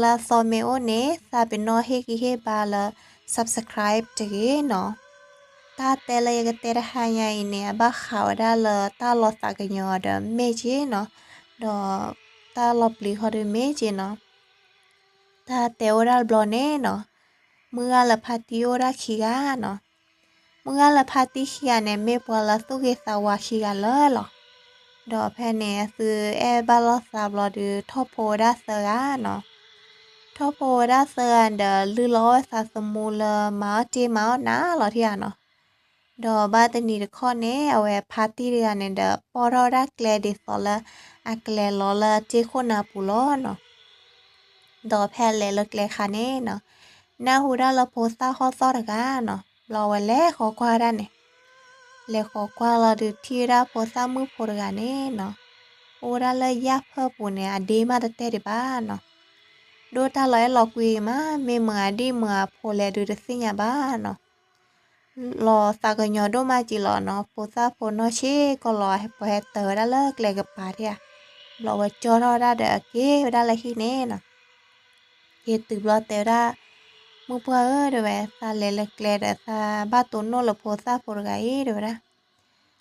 တၢ်သီမ့ၢ်အိၣ်န့ၣ် သးပ့ၤနီၣ်ဟ့ၣ်ဂံၢ်ဟ့ၣ်ဘါလၢ subscribe တဂ့ၤနီၤ. တၢ်တဲလၢယကတဲတဟါညါအံၤန့ၣ် အဘၣ်ဃးဝဲဒၣ်လၢတၢ်လီၤသးကညီၤဒီးမ့ၢ်က့နီၤ, ဒီးတၢ်လီၤပျံၤဃီဒီးမ့ၢ်က့နီၤ. တၢ်တဲအိၣ်ဒၣ်တဘျီန့ၣ်နီၤ, မုၢ်ဂၢ်လၢဖါတံၢ်အိၣ်ဒၣ်ခံဂၤနီၤ. မုၢ်ဂၢ်လၢဖါတံၢ်ခံဂၤန့ၣ် မ့ၢ်ပှၤလၢသူၣ်ဂ့ၤသးဝါခံဂၤလၢာ်လီၤ. ဒီးဖဲန့ၣ် အသုအဲၣ်ဘၣ်လိာ်သးဘျီဒီး ထီၣ်ဖိဝဲဒၣ်သၢဂၤနီၤ. ထီၣ်ဖိဝဲဒၣ်သၢဂၤဒီး လုၢ်လီၤအီၣ်ဝဲသးသမူလၢမၤအီၣ်တ့ၢ်မၤအီၣ်နးလီၤထံဂၤနီၤ. ဒီးဘၣ်တနံၤတခီန့ၣ် အဝဲဖါတံၢ်တဂၤန့ၣ်ဒီး ပိာ်ထီၣ်ဝဲဒၣ်ကျဲဒ်သိးလၢ အကျဲလီၤလၢတ့ၢ်ခိၣ်နၢ်ပူၤလီၤနီၤ. ဒီးဖဲအလဲၤလၢကျဲခါန့ၣ်နီၤ, နၢ်ဟူဒၣ်လၢဖိသၣ်ဟီၣ်သီၣ်တဂၤနီၤ, ဘျီဝဲလဲၤဃီၤကွၢ်ဒၣ်န့ၣ်, လဲၤဃီၤကွၢ်လီၤဒုးထံၣ်ဝဲဒၣ်ဖိသၣ်မုၣ်ဖိတဂၤန့ၣ်နီၤ, အိၣ်ဒၣ်လၢယၣ်ဖၢၣ်ပူၤန့ၣ် အဒ့မးတတဲဒံးဘၣ်နီၤ. ဒိၣ်တၢ်လီၤအဲၣ်လီၤကွံမး, မ့ၢ်မုၢ်အဒံၣ်မုၢ်အဖိလဲၣ်ဒုးတသ့ၣ်ညါဘၣ်နီၤ. လီၤသးကညီၤဒိၣ်မးက့ၤလီၤနီၤ, ဖိသၣ်ဖိနီၢ်ဆံးကီၢ်လီၤ ပှၤဟဲတၢၤဝဲဒၣ်လၢကျဲကပၤထံဧါ, ဘျီဝဲကၠီထီၣ်ဝဲဒၣ်ဒီးအက့ၤဝဲဒၣ်လၢဟံၣ်န့ၣ်နီၤ. က့ၤတုၤဘျီတဲဝဲဒၣ်, မုၣ်ပှၢ်ဧၢ တဲဝဲ, သးလဲၤလၢကျဲဒီးသးဘၣ်တိၢ်နီၣ်လၢဖိသၣ်ဖိတဂၤအံၤ တဲဝဲဒၣ်. လီၤသးက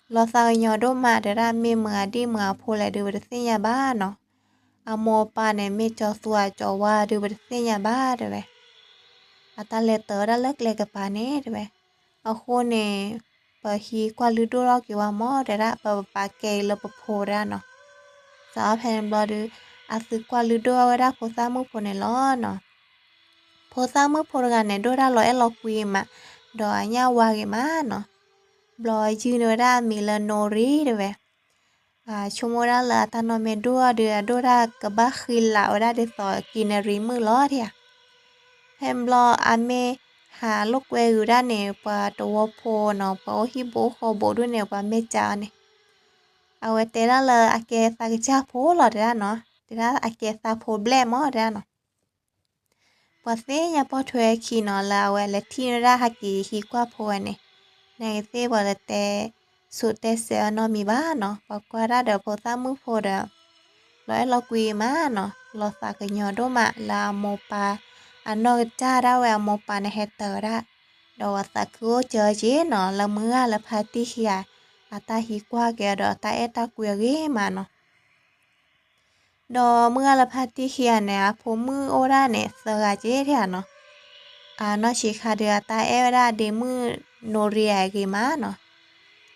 ညီၤဒိၣ်မး တဲဝဲဒၣ်, မ့ၢ်မုၢ်အဒံၣ်မုၢ်အဖိလဲၣ်ဒုးပတသ့ၣ်ညါဘၣ်နီၤ. အမိၢ်အပၢ်န့ၣ်မ့ၢ်ကၠီသူအကၠီဝါဒုးပတသ့ၣ်ညါဘၣ် တဲဝဲ. အတၢ်လဲၤတၢၤဝဲဒၣ်လၢကျဲကပၤန့ၣ် တဲဝဲ. အဃိန့ၣ် ပဟံးကွၢ်လုၢ်ဒိၣ်ထီၣ်က့ၤဝဲမး တဲဒၣ်, ပပာ်ကဲအံၤလၢပဖိ တဲဒၣ်နီၤ. စးထီၣ်ဖဲန့ၣ်ဘျီဒုး အသုကွၢ်လုၢ်ဒိၣ်ထီၣ်ဝဲဒၣ်ဖိသၣ်မုၣ်ဖိန့ၣ်လီၤနီၤ. ဖိသၣ်မုၣ်ဖိတဂၤန့ၣ် ဒိၣ်တၢ်လီၤအဲၣ်လီၤကွံမး, ဒီးအညၣ်ဝါဂ့ၤမးနီၤ. ဘျီယုၢ်န့ၢ်ဝဲဒၣ်အမံၤလၢနိရံ တဲဝဲ. ဆိကမိၣ်ဒၣ်လၢအတၢ်နီၢ်မ့ၢ်ဒိၣ်ထီၣ်ဒုး အဒိၣ်တၢ်ကဘၣ်ဃံလၤဝဲဒၣ်ဒ်သိးကံနရံမုၣ်လီၤ တဲဧါ. ဖဲန့ၣ်ဘျီအမ့ၢ်ဟးလိာ်ကွဲဂုာ်ဒၣ်န့ၣ် ပှၤတဝီဖိနီၤ, ပှၤအိၣ်ဟံၣ်ဘူးအိၣ်ဃီဘူးဒုးန့ၣ် ပှၤမ့ၢ်စံးအီၤန့ၣ်, အဝဲတဲဒၣ်လၢအကဲသးကစၢ်ဖိလီၤ တဲဒၣ်နီၤ, တဲဒၣ်အကဲသးဖိဘျဲၣ်မး တဲဒၣ်နီၤ. ပှၤသ့ၣ်ညါပိာ်ထွဲခံနီၤ လၢအဝဲလဲၤထံၣ်ဝဲဒၣ်ဟဲက့ၤဟံးကွၢ်ဖိဝဲန့ၣ်, နာ်က့ၤသ့ၣ်ပှၤတတဲဆိးတဲစဲးအနီတမံၤဘၣ်နီၤ, ပှၤကွၢ်ဒၣ်ဒီးဖိသၣ်မုၣ်ဖိဒီး လီၤအဲၣ်လီၤကွံမးနီၤ, လီၤသးကညီၤဒိၣ်မးလၢအမိၢ်ပၢ်, အနီၢ်ကစၢ်ဒၣ်ဝဲအမိၢ်ပၢ်န့ၣ်ဟဲတၢၤဝဲဒၣ်, ဒီးပှၤသးခုအိၣ်စၢၤက့ၤနီၤ လၢမုၢ်ဂၢ်လၢဖါတံၢ်ခံဂၤ အတၢ်ဟံးကွၢ်က့ၤဒီးအတၢ်အဲၣ်တၢ်ကွံအဂ့ၤမးနီၤ. ဒီးမုၢ်ဂၢ်လၢဖါတံၢ်ခံဂၤန့ၣ် အဖိမုၣ်အိၣ်ဒၣ်န့ၣ် သၢဂၤက့ၤထံဧါနီၤ. အနီၢ်ဆံးခါဒုးအတၢ်အဲၣ်ဝဲဒၣ်အဒ့မုၣ်နိရံအဂ့ၤမးနီၤ.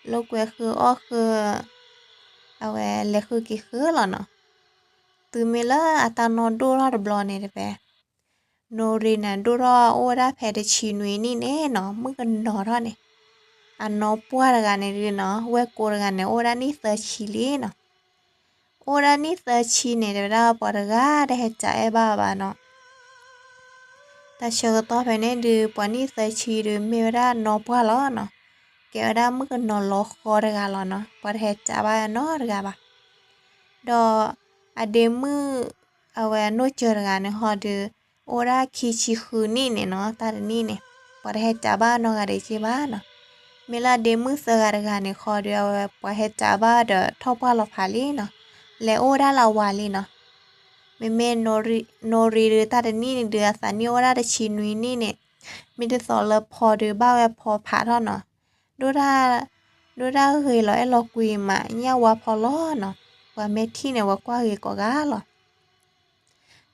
လိာ်ကွဲဃုအီၣ်ဃု, အဝဲလဲၤဃုက့ၤဃုလီၤနီၤ. တုၤမ့ၢ်လၢအတၢ်နီၢ်ဒိၣ်ထီၣ်တဘျီန့ၣ်တဲဝဲ, နိရံန့ၣ် ဒိၣ်ထီၣ်အိၣ်ဝဲဒၣ်ဖဲတဆံနွံနံၣ်န့ၣ်နီၤ, မုၣ်ကနီၤထီၣ်န့ၣ်, အနီၢ်ပှၢ်တဂၤန့ၣ်ဒုးနီၤ, ဝဲၢ်ကိတဂၤန့ၣ်အိၣ်ဝဲဒၣ်နံၣ်သၢဆံလံနီၤ. အိၣ်ဝဲဒၣ်နံၣ်သၢဆံန့ၣ် တဲဝဲဒၣ်ပှၤတဂၤတဟဲစးအဲၣ်ဘၣ်ဘၣ်နီၤ. တၢ်ဆၢကတီၢ်ဖဲန့ၣ်ဒုး ပှၤနံၣ်သၢဆံဒုးမ့ၢ်ဝဲဒၣ်နီၢ်ပှၢ်လီၤနီၤ. ကဲဝဲဒၣ်မုၣ်ကနီၤလီၤဃီတဂၤလီၤနီၤ, ပှၤတဟဲစးဘၣ်နီတဂၤဘၣ်. ဒီးအဒ့မုၣ် အဝဲအနီၢ်စၢၤတဂၤန့ၣ်ဃီဒုး အိၣ်ဝဲဒၣ်ခံဆံဃုနံၣ်န့ၣ်နီၤ, တၢ်တနံၣ်န့ၣ် ပှၤတဟဲစးဘၣ်နီတဂၤဒံးက့ၤဘၣ်နီၤ. မ့ၢ်လၢအဒ့မုၣ်သၢဂၤတဂၤန့ၣ်ဃီဒုး အဝဲပှၤဟဲစးဘၣ်ဒီးထီၣ်ပှၢ်လီၤဖးလံနီၤ, လဲၤအိၣ်ဝဲဒၣ်လၢအဝၤလံနီၤ. မ့မ့ၢ်နိရံဒုးတၢ်တနံၣ်န့ၣ်ဒုး အသးနံၣ်အိၣ်ဝဲဒၣ်တဆံနွံနံၣ်န့ၣ်, မ့ၢ်ဒ်သိးလၢဖီဒုးဘၣ်ဝဲဖီဖးထီၣ်နီၤ. ဒိၣ်တၢ်, ဒိၣ်တၢ်ဂ့ၤလီၤအဲၣ်လီၤကွံမး, ညၣ်ဝါဖီလီၤနီၤ. ပှၤမ့ၢ်ထံၣ်န့ၣ် ပှၤကွၢ်ဂ့ၤကိးဂၤလီၤ.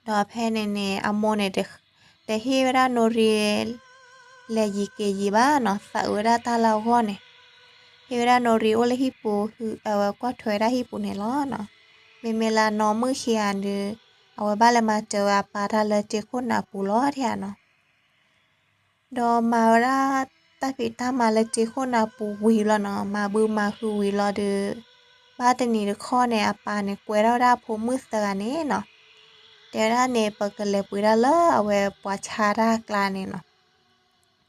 ဒီးဖဲန့ၣ်န့ၣ် အမိၢ်န့ၣ် တဟ့ၣ်ဝဲဒၣ်နိရံ လဲၤယံၤက့ၤယံၤဘၣ်နီၤ, သးအုးဝဲဒၣ်တၢ်လၢအဂီၢ်န့ၣ်, ဟ့ၣ်ဝဲဒၣ်နိရံအိၣ်လၢဟံၣ်ပူၤ, အဝဲကွၢ်ထွဲဝဲဒၣ်ဟံၣ်ပူၤန့ၣ်လီၤနီၤ. မ့မ့ၢ်လၢအနီၢ်မုၣ်ခံဂၤဒုး အဝဲဘၣ်လဲၤမၤစၢၤဝဲအပၢ်တၢ်လၢတ့ခိၣ်နၢ်ပူၤလီၤထံဧါနီၤ. ဒီးမၤဝဲဒၣ်တၢ်ဖံးတၢ်မၤလၢတ့ခိၣ်နၢ်ပူၤဝံၤလီၤနီၤ, မၤဘုမၤဟုဝံၤလီၤဒီး ဘၣ်တနံၤတခီန့ၣ် အပၢ်န့ၣ် ကွဲးထီၣ်ဝဲဒၣ်အဖိမုၣ်သၢဂၤန့ၣ်နီၤ, တဲဝဲဒၣ်န့ၣ် ပကလဲၤပှ့ၤဒၣ်လၢအဝဲပှၤဆါတၢ်ကျါန့ၣ်နီၤ,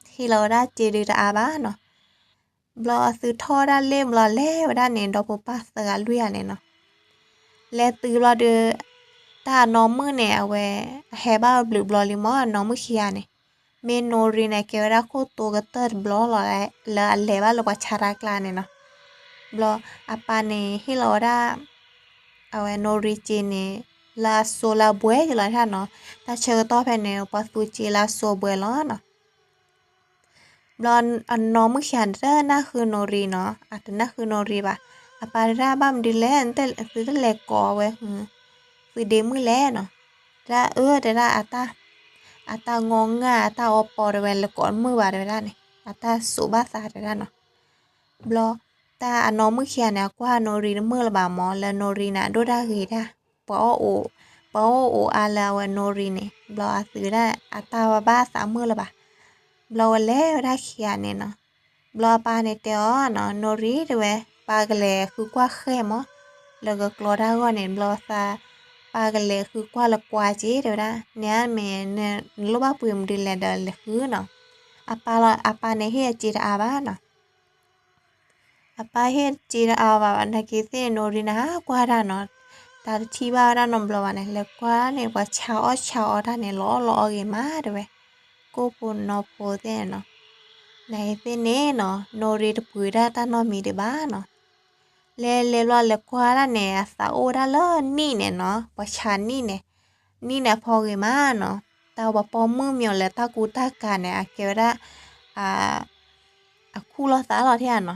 ဟ့ၣ်လီၤဝဲဒၣ်စ့ဒုးတအါဘၣ်နီၤ. ဘျီအသုထီၣ်ဝဲဒၣ်လ့ၣ်ဘျီလဲၤဝဲဒၣ်န့ၣ် ဒီဖိပၢ်သၢဂၤလွံၢ်ဂၤန့ၣ်နီၤ. လဲၤတုၤဘျီဒီး တၢ်အနီၢ်မုၣ်န့ၣ် အဝဲအဟဲဘၣ်ဝဲဘျုးဘျီလံမၢ်, အနီၢ်မုၣ်ခံဂၤန့ၣ်, မ့ၢ်နိရံန့ၣ် ကဲဝဲဒၣ်ခိၣ်တိကတၢၢ်တဘျီလီၤ, လၢအလဲၤဘၣ်လၢပှၤဆါတၢ်ကျါန့ၣ်နီၤ. ဘျီအပၢ်န့ၣ် ဟ့ၣ်လီၤဝဲဒၣ် အဝဲနိရံစ့န့ၣ် လၢအစိၤလၢအဘှဲးက့ၤလီၤတၢ်နီၤ, တၢ်ဆၢကတီၢ်ဖဲန့ၣ် ပှၤသူစ့လၢအစိၤအဘှဲးလီၤနီၤ. ဘျီအနီၢ်မုၣ်ခံဂၤန့ၣ် တနၢ်ဟူနီၢ်ရံၤနီၤ, အတနၢ်ဟူနီၢ်ရံၤဘၣ်. အပၢ်တဲဒၣ် ဘၣ်မနုၤလဲၣ်, သုတလဲၤကိးဝဲ, သုဒ့မုၣ်လဲၣ်နီၤ. တဲဒၣ်အၢ တဲဒၣ် အတၢ်ငီငၢ် အတၢ်အီပီတဲဝဲ လဲၤကိးတမုာ်ဘၣ်တဲဝဲဒၣ်န့ၣ် အတၢ်စိးဘၣ်သးတဲဒၣ်နီၤ. ဘျီ တၢ်အနီၢ်မုၣ်ခံဂၤန့ၣ် အကွၢ်နီၢ်ရံၤတမုာ်လၢၤဘၣ်မၢ်, လၢနီၢ်ရံၤန့ၣ် အဒိၣ်တၢ်ဂ့ၤတၢ်, ပှၤအိၣ်အိးအါလၢအဝဲနီၢ်ရံၤန့ၣ်, ဘျီအသုးဒၣ်အတၢ်ဘၣ်သးမုာ်လၢၤဘၣ်. ဘျီဝဲလဲၤဝဲဒၣ်ခံဂၤန့ၣ်နီၤ. ဘျီအပၢ်န့ၣ်တဲအီၤနီၤ, နီၢ်ရံၤတဲဝဲ, ပၢ်ကလဲၤဃုကွၢ်ဃဲမၢ်, လၢကကျီတၢ်ဂီၢ်န့ၣ်, ဘျီသး ပၢ်ကလဲၤဃုကွၢ်လၢကွါက့ၤတဲဝဲဒၣ်, န့ၣ်မ့ၢ် နလိၣ်ဘၣ်ပှ့ၤမနုၤလဲၣ်ဒီးလဲၤဃုနီၤ. အပၢ်လီၤ, အပၢ်န့ၣ်ဟ့ၣ်အစ့တအါဘၣ်နီၤ. အပၢ်ဟ့ၣ်စ့တအါဘၣ်ဘၣ် နာ်က့ၤသ့ၣ်န့ၣ် နီၢ်ရံၤန့ၣ် ဟးကွၢ်တၢ်နီၤ, တၢ်တထံၣ်ဘၣ်ဝဲဒၣ်နီတဘျီဘၣ်န့ၣ်, လဲၤကွၢ်န့ၣ် ပှၤဆါအီၣ်ဆါအီတၢ်န့ၣ် လီၤအီၣ်လီၤအီဂ့ၤမးတဲဝဲ, ကိၣ်ဖိနီဖိသ့ၣ်န့ၣ်နီၤ. နာ်က့ၤသ့ၣ်န့ၣ်နီၤ, နီၢ်ရံၤတပှ့ၤဒၣ်တၢ်နီတမံၤဒံးဘၣ်နီၤ. လဲၤလဲၤဘျီလဲၤကွၢ်ဒၣ်န့ၣ် အသးအိၣ်ဝဲဒၣ်လၢနံၣ်န့ၣ်နီၤ, ပှၤဆါနံၣ်န့ၣ်, နံၣ်န့ၣ်အဖီဂ့ၤမးနီၤ, တၢ်ပှၤပိာ်မုၣ်မ့ၢ်အီၤလၢတၢ်ကူတၢ်ကၤန့ၣ် အကဲဝဲဒၣ် အခူၣ်လီၤသးလီၤထဲဧါနီၤ.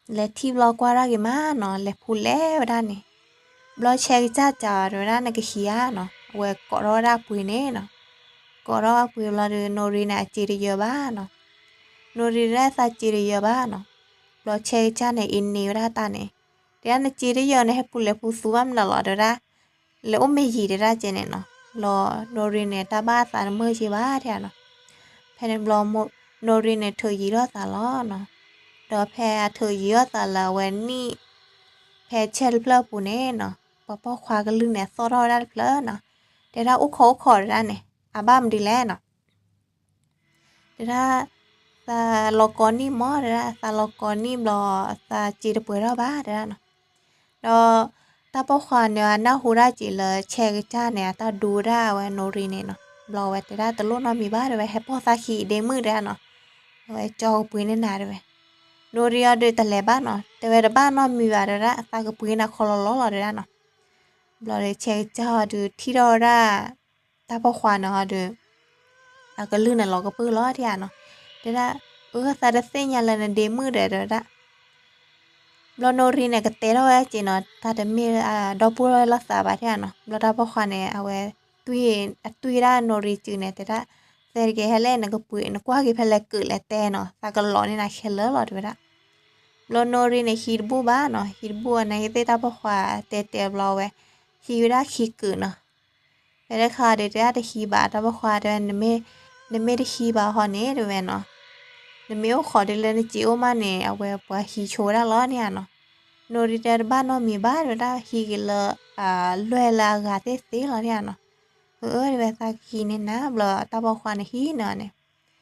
လဲၤထံၣ်ဘျီကွၢ်ဒၣ်ဂ့ၤမးနီၤ, လဲၤဖူးလဲၤဝဲဒၣ်န့ၣ်, ဘျီဆဲးကစၢ်စံးတဲဝဲဒၣ် နကဟံးဧါနီၤ, အဝဲကိးထီၣ်ဝဲဒၣ်အပှ့ၤန့ၣ်နီၤ. ကိးထီၣ်အပှ့ၤဘျီဒီး နီၢ်ရံၤန့ၣ် အစ့တယၢၤဘၣ်နီၤ. နီၢ်ရံၤဒၣ်သးစ့တယၢၤဘၣ်နီၤ. ဘျီဆဲးကစၢ်န့ၣ် အ့န့ဝဲဒၣ်တၢ်န့ၣ်, တဲဒၣ်နစ့တယၢၤန့ၣ် ဟဲပူၤလဲၤဖူးသူဘၣ်မနုၤလီၤတဲဝဲဒၣ်, လဲၤအိၣ်မ့ၢ်ယံၤတဲဒၣ်ကဲန့ၣ်နီၤ. ဘျီနီၢ်ရံၤန့ၣ် တၢ်ဘၣ်သးတမုာ်က့ၤဘၣ်ထဲဧါနီၤ. ဖဲန့ၣ်ဘျီ နီၢ်ရံၤန့ၣ် ထုးယံၤထီၣ်သးလီၤနီၤ. ဒီးဖဲအထုးယံၤထီၣ်သးလၢအဝဲနံၣ် ဖဲဆဲးတဖျၢၣ်အပူၤန့ၣ်နီၤ, ပှၤပိာ်ခွါကလုၢ်န့ၣ် အသီၣ်ထီၣ်ဝဲဒၣ်တဖျၢၣ်နီၤ. တဲဒၣ်အိၣ်ခိးအိၣ်ခိးတဲဒၣ်န့ၣ်, အဘၣ်မနုၤလဲၣ်နီၤ. တဲဒၣ် သးလီၤကိးနံၣ်မၢ်တဲဒၣ်, သးလီၤကိးနံၣ်ဘျီ သးစ့တပှဲၤထီၣ်ဘၣ်တဲဒၣ်နီၤ. ဒီးတၢ်ပိာ်ခွါန့ၣ် အနၢ်ဟူဒၣ်က့ၤလၢဆဲးကစၢ်န့ၣ် အတၢ်ဒူဝဲဒၣ်အဝဲနီၢ်ရံၤန့ၣ်နီၤ. ဘျီဝဲတဲဒၣ်တလိၣ်နီတမံၤဘၣ်တဲဝဲ, ဟဲပိာ်သးခံဒ့မုၣ်တဲဒၣ်နီၤ. အဝဲကၠီကပှ့ၤန့ၢ်နၤတဲဝဲ. နီၢ်ရံၤအီၤဒီးတလဲၤဘၣ်နီၤ, တဲဝဲတဘၣ်နီတမံၤဘၣ်တဲဝဲဒၣ်, သးကပှ့ၤနၤခီလီၤလီၤလီၤတဲဒၣ်နီၤ. ဘျီဒီးဆဲးကစၢ်အီၤဒီးထံၣ်ထီၣ်ဝဲဒၣ် တၢ်ပိာ်ခွါန့ၣ်အီၤဒီး အကလုၢ်န့ၣ်လီၤကပၢၢ်လီၤထဲဧါနီၤ. တဲဒၣ် အၢ သးတသ့ၣ်ညါလၢနဒ့မုၣ်ဒီးတဲဝဲဒၣ်. ဘျီနီၢ်ရံၤန့ၣ် ကတဲထီၣ်ဝဲက့ၤနီၤ, တၢ်တမ့ၢ်ဒီပုၢ်ဝဲၢ်လိာ်သးဘၣ်ထဲဧါနီၤ. ဘျီတၢ်ပိာ်ခွါန့ၣ် အဝဲ အတွံၢ်ဒၣ်နီၢ်ရံၤစုန့ၣ် တဲဒၣ်, သဲတကဲဟဲလဲၣ် နကပှ့ၤ နကွၢ်က့ၤဖဲလဲၣ်ကၢးလဲၣ်တဲနီၤ, သးကလီၤန့ၢ်နၤခဲလၢာ်လီၤတဲဝဲဒၣ်. ဘျီနီၢ်ရံၤန့ၣ် ဟံးတဘူၣ်ဘၣ်နီၤ, ဟံးတဘူၣ်အနာ်က့ၤသ့ၣ်တၢ်ပိာ်ခွါတဲတဲဘျီဝဲ ဟံးဝဲဒၣ်ခံကုာ်နီၤ. ဖဲတခါဒီးတဲဒၣ်တဟံးဘၣ်, တၢ်ပိာ်ခွါတဲဝဲ နမ့ၢ်တဟံးဘၣ်ဟီန့ၣ်တဲဝဲနီၤ, နမ့ၢ်အိၣ်ခိးဒ်လၢနစ့အိၣ်မးန့ၣ် အဝဲပှၤဟံးဆိဝဲဒၣ်လီၤန့ၣ်ဧါနီၤ. နီၢ်ရံၤတဲတဘၣ်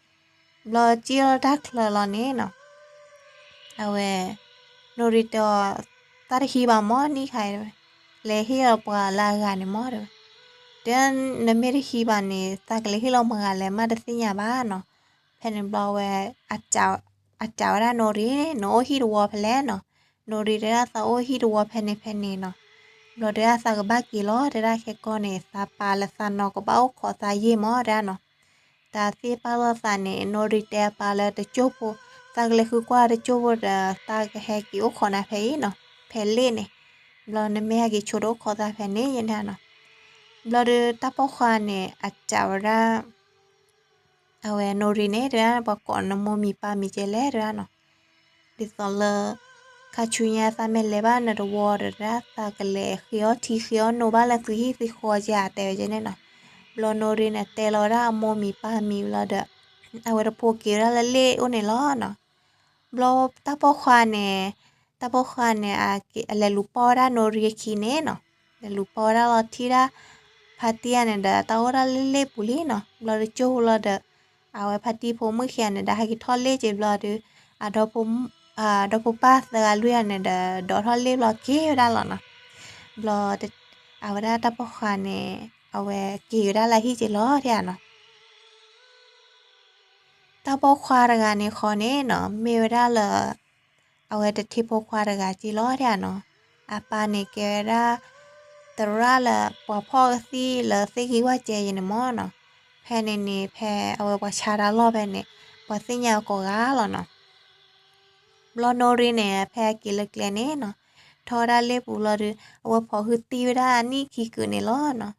နီတမံၤဘၣ်တဲဝဲဒၣ်, ဟံးက့ၤလၢ လွဲၢ်လၢအဂၤသ့ၣ်သ့လီၤန့ၣ်ဧါနီၤ. အၢ အၢ တဲဝဲ သးကဟံးန့ၢ်နၤ. ဘျီတၢ်ပိာ်ခွါန့ၣ်ဟံးန့ၢ်အီၤန့ၣ် ဘျီစံၣ်လီၤတၢ်ချၢလီၤန့ၣ်နီၤ. အဝဲ နီၢ်ရံၤတဲအီၤ, သးတဟံးဘၣ်မၢ်နံၣ်ခါအံၤ, လဲၤဟ့ၣ်လီၤပှၤလၢအဂၤန့ၣ်မၢ်တဲဝဲ. တဲ နမ့ၢ်တဟံးဘၣ်န့ၣ် သးကလဲၤဟ့ၣ်လီၤမတၤဂၤလဲၣ် မ့ၢ်တသ့ၣ်ညါဘၣ်နီၤ. ဖဲန့ၣ်ဘျီဝဲ အစံးဝဲဒၣ်နီၢ်ရံၤန့ၣ်, နအိၣ်ဟံၣ်တဝီဖဲလဲၣ်နီၤ. နီၢ်ရံၤတဲဒၣ်သးအိၣ်ဟံၣ်တဝီဖဲန့ၣ်ဖဲန့ၣ်နီၤ. ဘျီတဲဒၣ်သးကဘၣ်က့ၤလီၤ, တဲဒၣ်ခဲကီန့ၣ် သးပၢ်လၢသးနီၤကဘၣ်အိၣ်ခိးသးယ့ၢ်မၢ်တဲဒၣ်နီၤ. တၢ်သ့ၣ်ပာ်လီၤသးန့ၣ် နီၢ်ရံၤတဲအပၢ်လၢတကၠိၢ်ဖိ, သးကလဲၤဃုကွၢ်တကၠိၢ်ဖိဒီး သးကဟဲက့ၤအိၣ်ခိးနၤဖဲအံၤနီၤ, ဖဲလ့ၣ်န့ၣ်. ဘျီနမ့ၢ်ဟဲက့ၤဆိတအိၣ်ခိးသးဖဲန့ၣ်ယဲန့ၣ်နီၤ. ဘျီဒီးတၢ်ပိာ်ခွါန့ၣ် အစံးဝဲဒၣ် အဝဲနီၢ်ရံၤန့ၣ် တဲဒၣ်ပှၤကိးနမိၢ်မံၤပၢ်မံၤကဲလဲၣ်တဲဒၣ်နီၤ. ဒ်သိးလၢ ခါဆူညါသးမ့ၢ်လဲၤဘၣ်နတဝီဒီး တဲဒၣ်သးကလဲၤဃ့အီၣ်ထံဃ့အီၣ်နိဘၣ်လၢသုဟံၣ်သုဃီကဲ တဲဝဲကဲန့ၣ်နီၤ. ဘျီနီၢ်ရံၤန့ၣ် တဲလီၤဝဲဒၣ်အမိၢ်မံၤပၢ်မံၤဘျီဒီး အဝဲတဖိက့ၤဝဲဒၣ်လၢလ့ၣ်အိၣ်န့ၣ်လီၤနီၤ. ဘျီတၢ်ပိာ်ခွါန့ၣ်, တၢ်ပိာ်ခွါန့ၣ် အလဲၤလူၤပိာ်ဝဲဒၣ်နီၢ်ရံၤအခံန့ၣ်နီၤ. လဲၤလူၤပိာ်ဝဲဒၣ်လီၤထံၣ်ဒၣ် ဖါတံၢ်ဧါန့ၣ်ဒီး တၢ်အိၣ်ဒၣ်လၢလ့ၣ်ပူၤလံနီၤ. ဘျီတကၠိၢ်ဖိလီၤဒီး အဝဲဖါတံၢ်ဖိမုၣ်ခံဂၤန့ၣ်ဒီး ဟဲက့ၤထီၣ်လ့ၣ်က့ၤဘျီဒီး အ ဒီဖိပၢ်သၢဂၤလွံၢ်ဂၤန့ၣ်ဒီး ဒိးထီၣ်လ့ၣ်ဘျီက့ၤဝဲဒၣ်လီၤနီၤ. ဘျီ အဝဲဒၣ်တၢ်ပိာ်ခွါန့ၣ် အဝဲက့ၤဝဲဒၣ်လၢဟံၣ်က့ၤလီၤထဲဧါနီၤ. တၢ်ပိာ်ခွါတဂၤန့ၣ်ဃီန့ၣ်နီၤ မ့ၢ်ဝဲဒၣ်လၢ အဝဲတထံဖိခွါတဂၤက့ၤလီၤထဲဧါနီၤ. အပၢ်န့ၣ်ကဲဝဲဒၣ် သရၣ်လၢပှၤဖီၣ်ကသံၣ်လၢသ့ၣ်ဂံၢ်ဝၣ်ကဲယဲန့ၣ်မၢ်နီၤ. ဖဲန့ၣ်န့ၣ် ဖဲအဝဲပှၤဆါတၢ်လီၢ်ဖဲန့ၣ် ပှၤသ့ၣ်ညါအကိးဂၤလီၤနီၤ. ဘျီနီၣ်ရံၣ်န့ၣ် ဖဲအက့ၤလၢကျဲန့ၣ်နီၤ, ထီၣ်ဝဲဒၣ်လ့ၣ်ပူၤလီၤဒီး အဝဲဖိးဟုတံၢ်ဝဲဒၣ်အနံၣ်ခံကုာ်န့ၣ်လီၤနီၤ.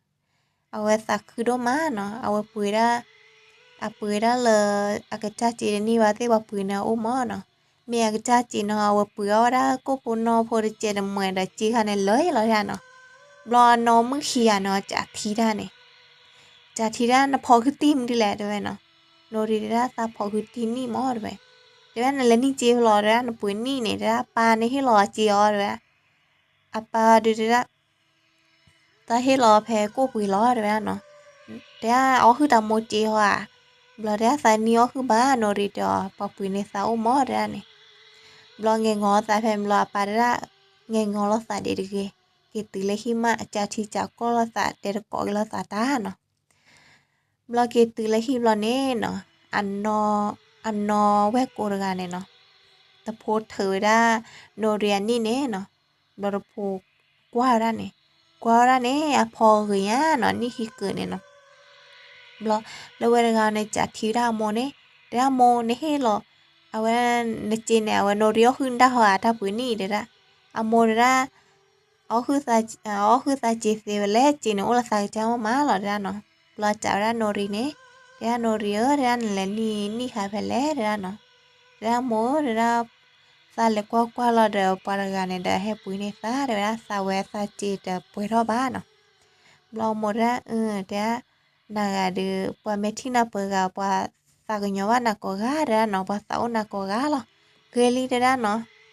အဝဲသးခုဒိၣ်မးနီၤ, အဝဲပှ့ၤဒၣ်, အပှ့ၤဒၣ်လၢ အကစၢ်စ့တန့ၢ်ဘၣ်သ့ၣ် ပှၤပှ့ၤန့ၢ်အအိၣ်မၢ်နီၤ. မ့ၢ်အကစၢ်စ့နီၤ အဝဲပှ့ၤအီၣ်ဝဲဒၣ်ကိၣ်ဖိနီၣ်ဖိတစဲးတမှဲးဒီးစ့ခါန့ၣ်လၢာ်လီၤဒၣ်နီၤ. ဘျီအနီၢ်မုၣ်ခံဂၤန့ၣ် စးထံၣ်တၢ်န့ၣ် စးထံၣ်တၢ် နဖိးဟုတံၢ်မနုၤလဲၣ် တဲဝဲနီၤ. နီၣ်ရံၣ်တဲဒၣ် သးဖိးဟုတံၢ်နံၣ်မၢ် တဲဝဲ. တဲဝဲ နလဲၤနံၣ်စ့ဖဲလဲၣ် တဲဒၣ် နပှ့ၤနံၣ်န့ၣ် တဲဒၣ် အပၢ်န့ၣ်ဟ့ၣ်လီၤစ့အီၤ တဲဝဲ. အပၢ်ဒုးတဲဒၣ် သးဟ့ၣ်လီၤဖဲကိၣ်ပှ့ၤလီၤ တဲဝဲဒၣ်နီၤ. တဲဒၣ်အီၣ်ဟုၣ်တၢ်မိၢ်စ့ဟီဧါ. ဘျီတဲဒၣ် သးနံၣ်အီၣ်ဟုၣ်ဘၣ် နီၣ်ရံၣ်တဲအီၤ ပှၤပှ့ၤန့ၢ်သးအိၣ်မၢ် တဲဒၣ်န့ၣ်. ဘျီငဲၤငီၤသးဖဲန့ၣ်ဘျီ အပၢ်တဲဒၣ် ငဲၤငီၤလိာ်သးဒံးတဂ့ၤ, က့ၤတုၤလၢဟံၣ်မး အစးထံစးကီၢ်လိာ်သး တဲတကိးက့ၤလိာ်သးတၢ်နီၤ. ဘျီက့ၤတုၤလၢဟံၣ်ဘျီန့ၣ်နီၤ, အနီၢ်, အနီၢ်ဝဲၢ်ကိတဂၤန့ၣ်နီၤ, တဖိထုးဝဲဒၣ် နီၣ်ရံၣ်အနံၣ်န့ၣ်နီၤ. ဘျီတဖိကွၢ်ဝဲဒၣ်န့ၣ်, ကွၢ်ဝဲဒၣ်န့ၣ် အဖိဂ့ၤညါနီၤ နံၣ်ခံကုာ်န့ၣ်နီၤ. ဘျီလၢဝဲတဂၤန့ၣ် စးထံၣ်ဝဲဒၣ်အမိၢ်န့ၣ်, တဲဒၣ်မိၢ် နဟ့ၣ်လီၤ အဝဲ နစ့န့ၣ် အဝဲနီၣ်ရံၣ်အီၣ်ဟုၣ်နတၢ်ဟီဧါ တၢ်ပှ့ၤနံၣ် တဲဒၣ်. အမိၢ်တဲဒၣ် အီၣ်ဟုၣ်သးစ့သ့ဝဲလဲၣ်, စ့န့ၣ်အိၣ်လၢသးကစၢ်မးမးလီၤ တဲဒၣ်နီၤ. ဘျီစံးဝဲဒၣ်နီၣ်ရံၣ်န့ၣ်, တဲဒၣ်နီၣ်ရံၣ်ဧၢ, တဲဒၣ်နလဲၤနံၣ်နံၣ်ခါဖဲလဲၣ် တဲဒၣ်နီၤ. တဲဒၣ်မိၢ်ဧၢ တဲဒၣ်, သးလဲၤကွၢ်ကွၢ်လီၤဒီးပှၤတဂၤန့ၣ်ဒီးဟဲပှ့ၤန့ၢ်သး တဲဝဲဒၣ် သးဝဲသးစ့တပှဲၤထီၣ်ဘၣ်နီၤ. ဘျီမိၢ်တဲဒၣ် အၢ တဲဒၣ် နဂၤဒီး ပှၤမ့ၢ်ထံၣ်နၤပှဲၤဂၤ ပှၤသးကညီၤဘၣ်နၤကိးဂၤ တဲဒၣ်နီၤ, ပှၤသးအိၣ်နၤကိးဂၤလီၤ. ဂ့ၤလံ တဲဒၣ်နီၤ.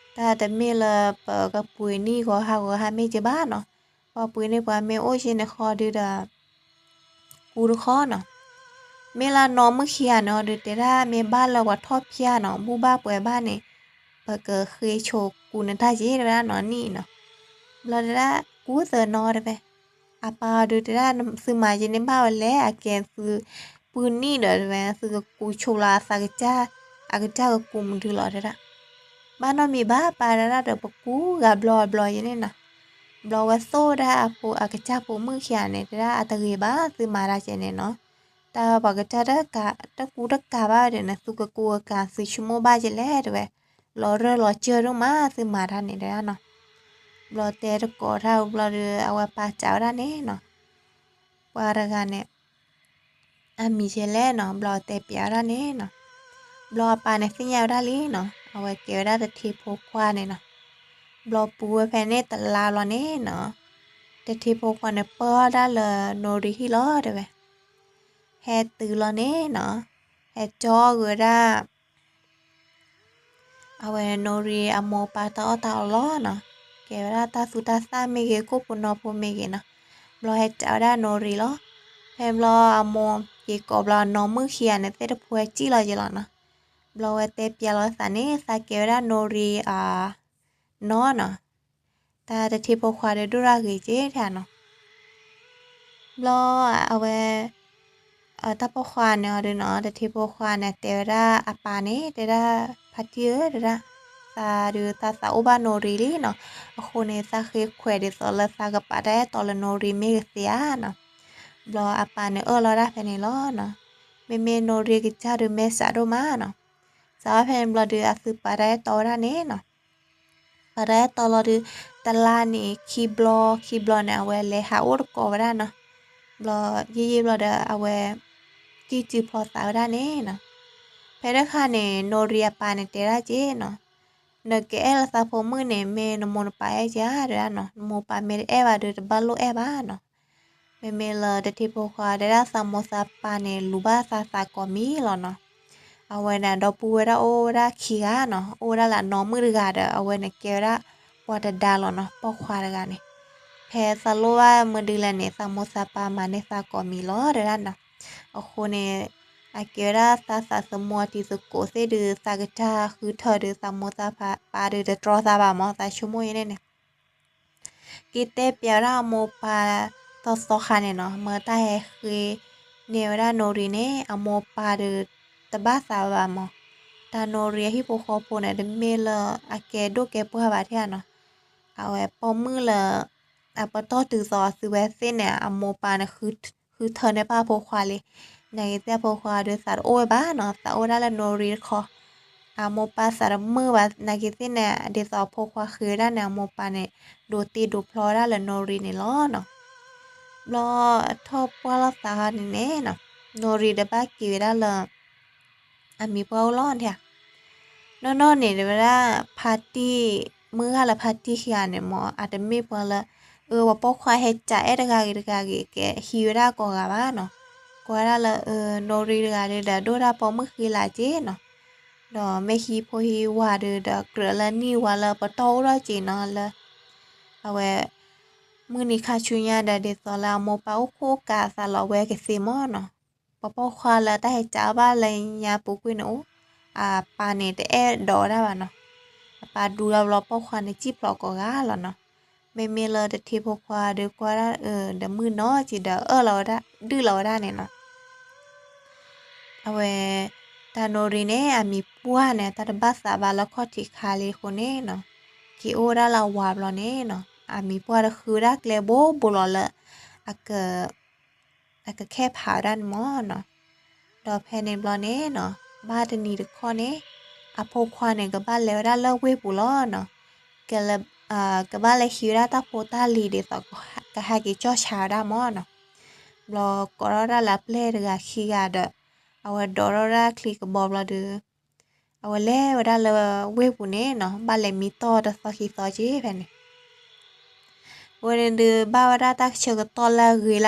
တၢ်တမ့ၢ်လၢပကပှ့ၤနံၣ်ဂီၤဟါဂီၤဟါမ့ၢ်က့ၤဘၣ်နီၤ, ပှၤပှ့ၤန့ၢ်ပှၤမ့ၢ်အိၣ်က့ၤန့ၣ်ဃီဒုဒီး ကူတခီနီၤ. မ့ၢ်လၢနီၢ်မုၣ်ခံဂၤန့ၣ်အီၤဒုး တဲဒၣ်မ့ၢ်ဘၣ်လၢပှၤထီၣ်ဖၠၣ်နီၤ ဘူၣ်ဘၣ်ပှဲၤဘၣ်န့ၣ် ပကဃ့ဆိးကူနတၢ်က့ၤ တဲဝဲဒၣ်နီၢ်နံၣ်နီၤ. ဘျီတဲဒၣ် ကူသၢနီၤ တဲဝဲ. အပၢ်အီၤဒုးတဲဒၣ် သုမၤက့ၤန့ၢ်ဘၣ်ဝဲလဲၣ်, အကဲသုပုၢ်နံၣ်ဒီး တဲဝဲ သုကကူဆိးလီၤအသးကစၢ်, အကစၢ်ကကူမနုၤလီၤ တဲဒၣ်. ဘၣ်နီတမံၤဘၣ် ပၢ်တဲဒၣ်ဒီး ပကူဂၤဘျီဘျီက့ၤန့ၣ်နီၤ. ဘျီဝဲသိၣ်ဝဲဒၣ်အဖိအကစၢ်ဖိမုၣ်ခံဂၤန့ၣ် တဲဒၣ်အတဂ့ၤဘၣ် သုမၤတၢ်ကဲန့ၣ်နီၤ. တၢ်ပှၤကစၢ်တကး, တကူတကးဘၣ်ဝဲဒီးန့ၣ် သုကကူကကး သုဆိကမိၣ်ဘၣ်က့ၤလဲၣ် တဲဝဲ. လီၤရၢၢ်လီၤစၢၢ်ဒိၣ်မး သုမၤတၢ်န့ၣ် တဲဒၣ်နီၤ. ဘျီတဲတကိးတၢ်ဘျီဒီး အဝဲပၢ်စံးဝဲဒၣ်န့ၣ်နီၤ. ပှၤတဂၤန့ၣ် အမံၤကဲလဲၣ်နီၤ, ဘျီတဲပျးဝဲဒၣ်န့ၣ်နီၤ. ဘျီအပၢ်န့ၣ်သ့ၣ်ညါဝဲဒၣ်လံနီၤ, အဝဲကဲဝဲဒၣ်တထံဖိခွါန့ၣ်နီၤ. ဘျီပူၤဝဲဖဲန့ၣ်တလါဘျီန့ၣ်နီၤ, တထံဖိခွါန့ၣ်ပၢၢ်ဒၣ်လၢနီၣ်ရံၣ်ဟံၣ်လီၤ တဲဝဲ. ဟဲတုၤလီၤန့ၣ်နီၤ, ဟဲကၠီဂ့ၤဝဲဒၣ် အဝဲနီၣ်ရံၣ်အမိၢ်ပၢ်တၢ်အီၣ်တၢ်အီလီၤနီၤ, ကဲဝဲဒၣ်တၢ်သူတၢ်သၣ်မ့ၢ်ဂ့ၤ ကိၣ်ဖိနီၣ်ဖိမ့ၢ်ဂ့ၤနီၤ. ဘျီဟဲစံးဝဲဒၣ်နီၣ်ရံၣ်လီၤ. ဖဲဘျီအမိၢ်က့ၤကိးဘျီနီၢ်မုၣ်ခံဂၤန့ၣ် သ့ၣ်တဖှဲကံၣ်လီၤက့ၤလီၤနီၤ. ဘျီဝဲတဲပျးလီၤသးန့ၣ် သးကဲဝဲဒၣ်နီၣ်ရံၣ်အနီၢ်နီၤ. တၢ်တထံဖိခွါဒီးဒိၣ်တၢ်ဂ့ၤက့ၤတဲနီၤ. ဘျီအဝဲ တၢ်ပိာ်ခွါန့ၣ်အီၤဒုးနီၤ, တထံဖိခွါန့ၣ် တဲဝဲဒၣ်အပၢ်န့ၣ် တဲဒၣ် ဖါတံၢ်ဧၢ တဲဒၣ်, သးဒုးသးသးအိၣ်ဘၣ်နီၣ်ရံၣ်လံနီၤ, အဃိန့ၣ် သးဃ့ခွဲးဒ်သိးလၢသးကပာ်တၢ်အဲၣ်တီလၢနီၣ်ရံၣ်မ့ၢ်ဂ့ၤသ့ဧါနီၤ. ဘျီအပၢ်န့ၣ်အၢၣ်လီၤဒၣ်ဖဲန့ၣ်လီၤနီၤ. မ့မ့ၢ်နီၣ်ရံၣ်ကစၢ်ဒုးမဲာ်ဆှးဒိၣ်မးနီၤ. စးထီၣ်ဖဲန့ၣ်ဘျီဒုး အသုပာ်တၢ်အဲၣ်တီဝဲဒၣ်န့ၣ်နီၤ. ပာ်တၢ်အဲၣ်တီလီၤဒုး တလါန့ၣ် ခံဘျီ ခံဘျီန့ၣ် အဝဲလဲၤဟးအိၣ်တကိးဝဲဒၣ်နီၤ. ဘျီ ယံာ်ယံာ်ဘျီဒီး အဝဲ စံၣ်စုဖျီသးဝဲဒၣ်န့ၣ်နီၤ. ဖဲတခါန့ၣ် နီၣ်ရံၣ်အပၢ်န့ၣ်တဲဒၣ်က့ၤနီၤ, နကအဲၣ်လၢသးဖိမုၣ်န့ၣ် မ့ၢ်နမိၢ်နပၢ်အဲၣ်ကဧါ တဲဒၣ်နီၤ. နမိၢ်ပၢ်မ့ၢ်တအဲၣ်ဘၣ်ဒီး တဘၣ်လိၣ်အဲၣ်ဘၣ်နီၤ. မ့မ့ၢ်လၢတထံဖိခွါတဲဒၣ်သးမိၢ်သးပၢ်န့ၣ် လူၤဘၣ်သးသးကိးမံၤလီၤနီၤ. အဝဲန့ၣ် ဒီပုၢ်ဝဲၢ်ဒၣ်အိၣ်ဝဲဒၣ်ခံဂၤနီၤ, အိၣ်ဝဲဒၣ်လၢအနီၢ်မုၣ်တဂၤဒီး အဝဲန့ၣ်ကဲဝဲဒၣ်ပှၤတဒါလီၤနီၤ, ပိာ်ခွါတဂၤန့ၣ်. ဖဲသးလိၣ်ဘၣ်မနုၤလဲၣ်န့ၣ် သးမိၢ်သးပၢ်မၤန့ၢ်သးကိးမံၤလီၤ တဲဒၣ်နီၤ. အဃိန့ၣ် အကဲဝဲဒၣ်သးသးသမူအတံၤသကိးသ့ၣ်ဒုး သးကစၢ်ဃုထၢဒုး သးမိၢ်သးပၢ်ဒုးတတြီသးဘၣ်မၢ် သးဆိကမိၣ်အံၤန့ၣ်န့ၣ် က့ၤတဲပျးဝဲဒၣ်အမိၢ်ပၢ်သီသီခါန့ၣ်နီၤ, မ့ၢ်တၢ်ဟဲဃ့န့ၢ်ဝဲဒၣ်နီၣ်ရံၣ်န့ၣ် အမိၢ်ပၢ်ဒီးတဘၣ်သးဘၣ်မၢ်. တၢ်နီၣ်ရံၣ်အဟံၣ်ဖိဃီဖိန့ၣ် တမ့ၢ်လၢအကဲဒိၣ်ကဲပှၢ်ဘၣ်ထဲနီၤ, အဝဲပိာ်မုၣ်လၢ အပတီၢ်တုၤသိးအသုဝဲသ့ၣ်န့ၣ် အမိၢ်ပၢ်န့ၣ် ဃုထၢန့ၢ်ပၢ်အဖိခွါလံ. နာ်က့သ့ၣ်အဖိခွါဒီးသးတအိၣ်ဝဲဘၣ်နီၤ, သးအိၣ်ဒၣ်လၢနိရံတခီ, အမိၢ်ပၢ်သးတမုာ်ဘၣ်. နာ်က့သ့ၣ်န့ၣ် ဒ်သိးအဖိခွါဃ့ဝဲဒၣ်န့ၣ် အမိၢ်ပၢ်န့ၣ် ဒိးတ့ဒိးဖျီဝဲဒၣ်လၢနိရံန့ၣ်လီၤနီၤ. ဘျီထီၣ်ပှၢ်လိာ်သးဟီန့ၣ်န့ၣ်နီၤ, နိရံဒီးဘၣ်က့ၤဝဲဒၣ်လၢ အမံၤပှၢ်အိၣ်လီၤန့ၣ်ဧါ. နီၢ်နီၢ်န့ၣ် တဲဝဲဒၣ် ဖါတံၢ်, မုၢ်ဂၢ်လၢဖါတံၢ်ခံဂၤန့ၣ်မ့ၢ် အတမ့ၢ်ပှၤလၢ အၢ ပှၤပိာ်ခွါဟဲကးအဲၣ်တဂၤဂ့ၤတဂၤဂ့ၤ ကဟံးဝဲဒၣ်ကိးဂၤဘၣ်နီၤ. ကွၢ်ဒၣ်လၢ အၢ နိရံတဂၤဒီး ဒိၣ်တၢ်ပိာ်မုၣ်ဃံလၤက့နီၤ, ဒီးမ့ၢ်ဟံၣ်ဖိဟံၣ်ဝၤဒီး ဒီးကြၢးလၢနံၣ်ဝါလၢပတီၢ်အိၣ်ထီၣ်က့နီၤလၢ အဝဲ မုၢ်နံၤခါဆူညါဒီး ဒ်သိးလၢအမိၢ်ပၢ်အိၣ်ခိၣ်ကးအသးလီၤ အဝဲကသ့မ့ၢ်နီၤ. ပှၤပိာ်ခွါလၢတၢ်ဟဲကးအီၣ်ဘၣ်လၢညါပူၤကွံာ်န့ၣ်အိၣ်, အပၢ်န့ၣ်တအဲၣ်ဒိးဝဲဒၣ်ဘၣ်နီၤ. အပၢ်ဒူလီၤဘျီ ပိာ်ခွါန့ၣ်စံၣ်ဖျိးကိးဂၤလီၤနီၤ. မ့မ့ၢ်လၢတထံဖိခွါဒီးကွၢ်ဒၣ်အၢ ဒီးမုၢ်နီၤက့ဒီးအၢၣ်လီၤဝဲဒၣ် ဒုၣ်လီၤဝဲဒၣ်န့ၣ်နီၤ. အဝဲ တၢ်နိရံန့ၣ် အမံၤပှၢ်န့ၣ် တၢ်တဘၣ်သးဘၣ်လၢခီၣ်ထံးခါလံအဃိန့ၣ်နီၤ, က့ၤအိၣ်ဝဲဒၣ်လၢအဝၤဘျီန့ၣ်နီၤ, အမံၤပှၢ်ဒီးဃုဝဲဒၣ်ကျဲဘိဘိလီၤလၢ အက အကခဲဖးဝဲဒၣ်န့ၣ်မ့ၢ်နီၤ. ဒီးဖဲန့ၣ်ဘျီန့ၣ်နီၤ, ဘၣ်တနံၤတခီန့ၣ် အဖိခွါန့ၣ် ကဘၣ်လဲၤဝဲဒၣ်လၢဝ့ၢ်ပူၤလီၤနီၤ. ကလဲၤ ကဘၣ်လဲၤဟံးဝဲဒၣ်တၢ်ဖိတၢ်လံၤဒ်သိး ကဟဲက့ၤကၠီၣ်ဆါဝဲဒၣ်မ့ၢ်နီၤ. ဘျီကိးထီၣ်ဒၣ်လၢအပျဲၢ်တဂၤခံဂၤဒီး အဝဲဒိးထီၣ်ဒၣ်ချံကဘီဘျီဒီး အဝဲလဲၤဝဲဒၣ်လၢဝ့ၢ်ပူၤန့ၣ်နီၤ, ဘၣ်လဲၤမံတီၢ်တသီခံသီက့ဖဲန့ၣ် အဝဲန့ၣ်ဒုးဘၣ်ဝဲဒၣ်တၢ်ဆၢကတီၢ်လၢအဂ့ၤ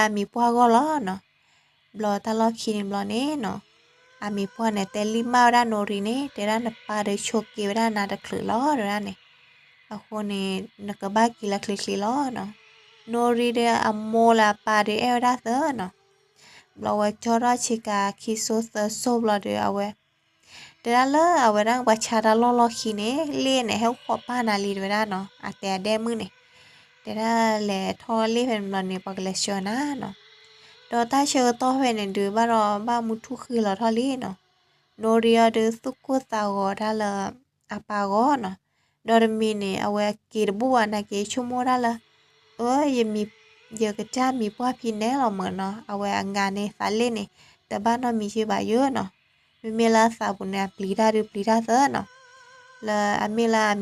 လၢအမံၤပှၢ်အဂီၢ်လီၤနီၤ. ဘျီတၢ်လီၢ်ခံန့ၣ်ဘျီန့ၣ်နီၤ, အမံၤပှၢ်န့ၣ် တဲလံမၢ်ဝဲဒၣ်နိရံန့ၣ် တဲဒၣ်နပၢ်ဒီးဆိးက့ဝဲဒၣ်နၤတချုးလီၤ တဲဝဲဒၣ်န့ၣ်. အဃိန့ၣ် နကဘၣ်က့ၤလၢချ့ချ့လီၤနီၤ. နိရံဒီးအမိၢ်လၢအပၢ်ဒီးအဲၣ်ဝဲဒၣ်သၢနီၤ. ဘျီဝဲကၠီထီၣ်ဆ့ကၤခံစိသၢစိဘျီဒီး အဝဲ တဲဒၣ်လၢအဝဲဒၣ်ပှၤဆါတၢ်လီၢ်လီၢ်ခံန့ၣ် လ့ၣ်န့ၣ် ဟဲအိၣ်ခိးပၢ်နၤလံ တဲဝဲဒၣ်နီၤ, အတဲအဒဲမုၣ်န့ၣ်. တဲဒၣ်လဲၤထီၣ်လ့ၣ်ဖဲန့ၣ်ဘျီန့ၣ် ပှၤကလဲၤဆှၢနၤနီၤ. ဒီးတၢ်ဆၢကတီၢ်ဖဲန့ၣ်ဒုးဘၣ်ဒီး ဘၣ်မုၢ်ထူၣ်ဃ့လီၤထီၣ်လံနီၤ. နိရံအီၤဒုးသူၣ်ကိၢ်သးဂီၤတၢ်လၢ အပၢ်အဂီၢ်နီၤ. ဒီးတမံၤန့ၣ် အဝဲက့ၤတဘူၣ်ဘၣ်နာ်က့ ဆိကမိၣ်ဒၣ်လၢ အၢ ယမံၤ ယကစၢ်မံၤပှၢ်ဖံးနဲလီၤမၢ်နီၤ, အဝဲအငါန့ၣ် သးလ့ၣ်န့ၣ် တဘၣ်နီတမံၤက့ဘၣ်ယဲနီၤ. မ့မ့ၢ်လၢအသးပူၤန့ၣ် အ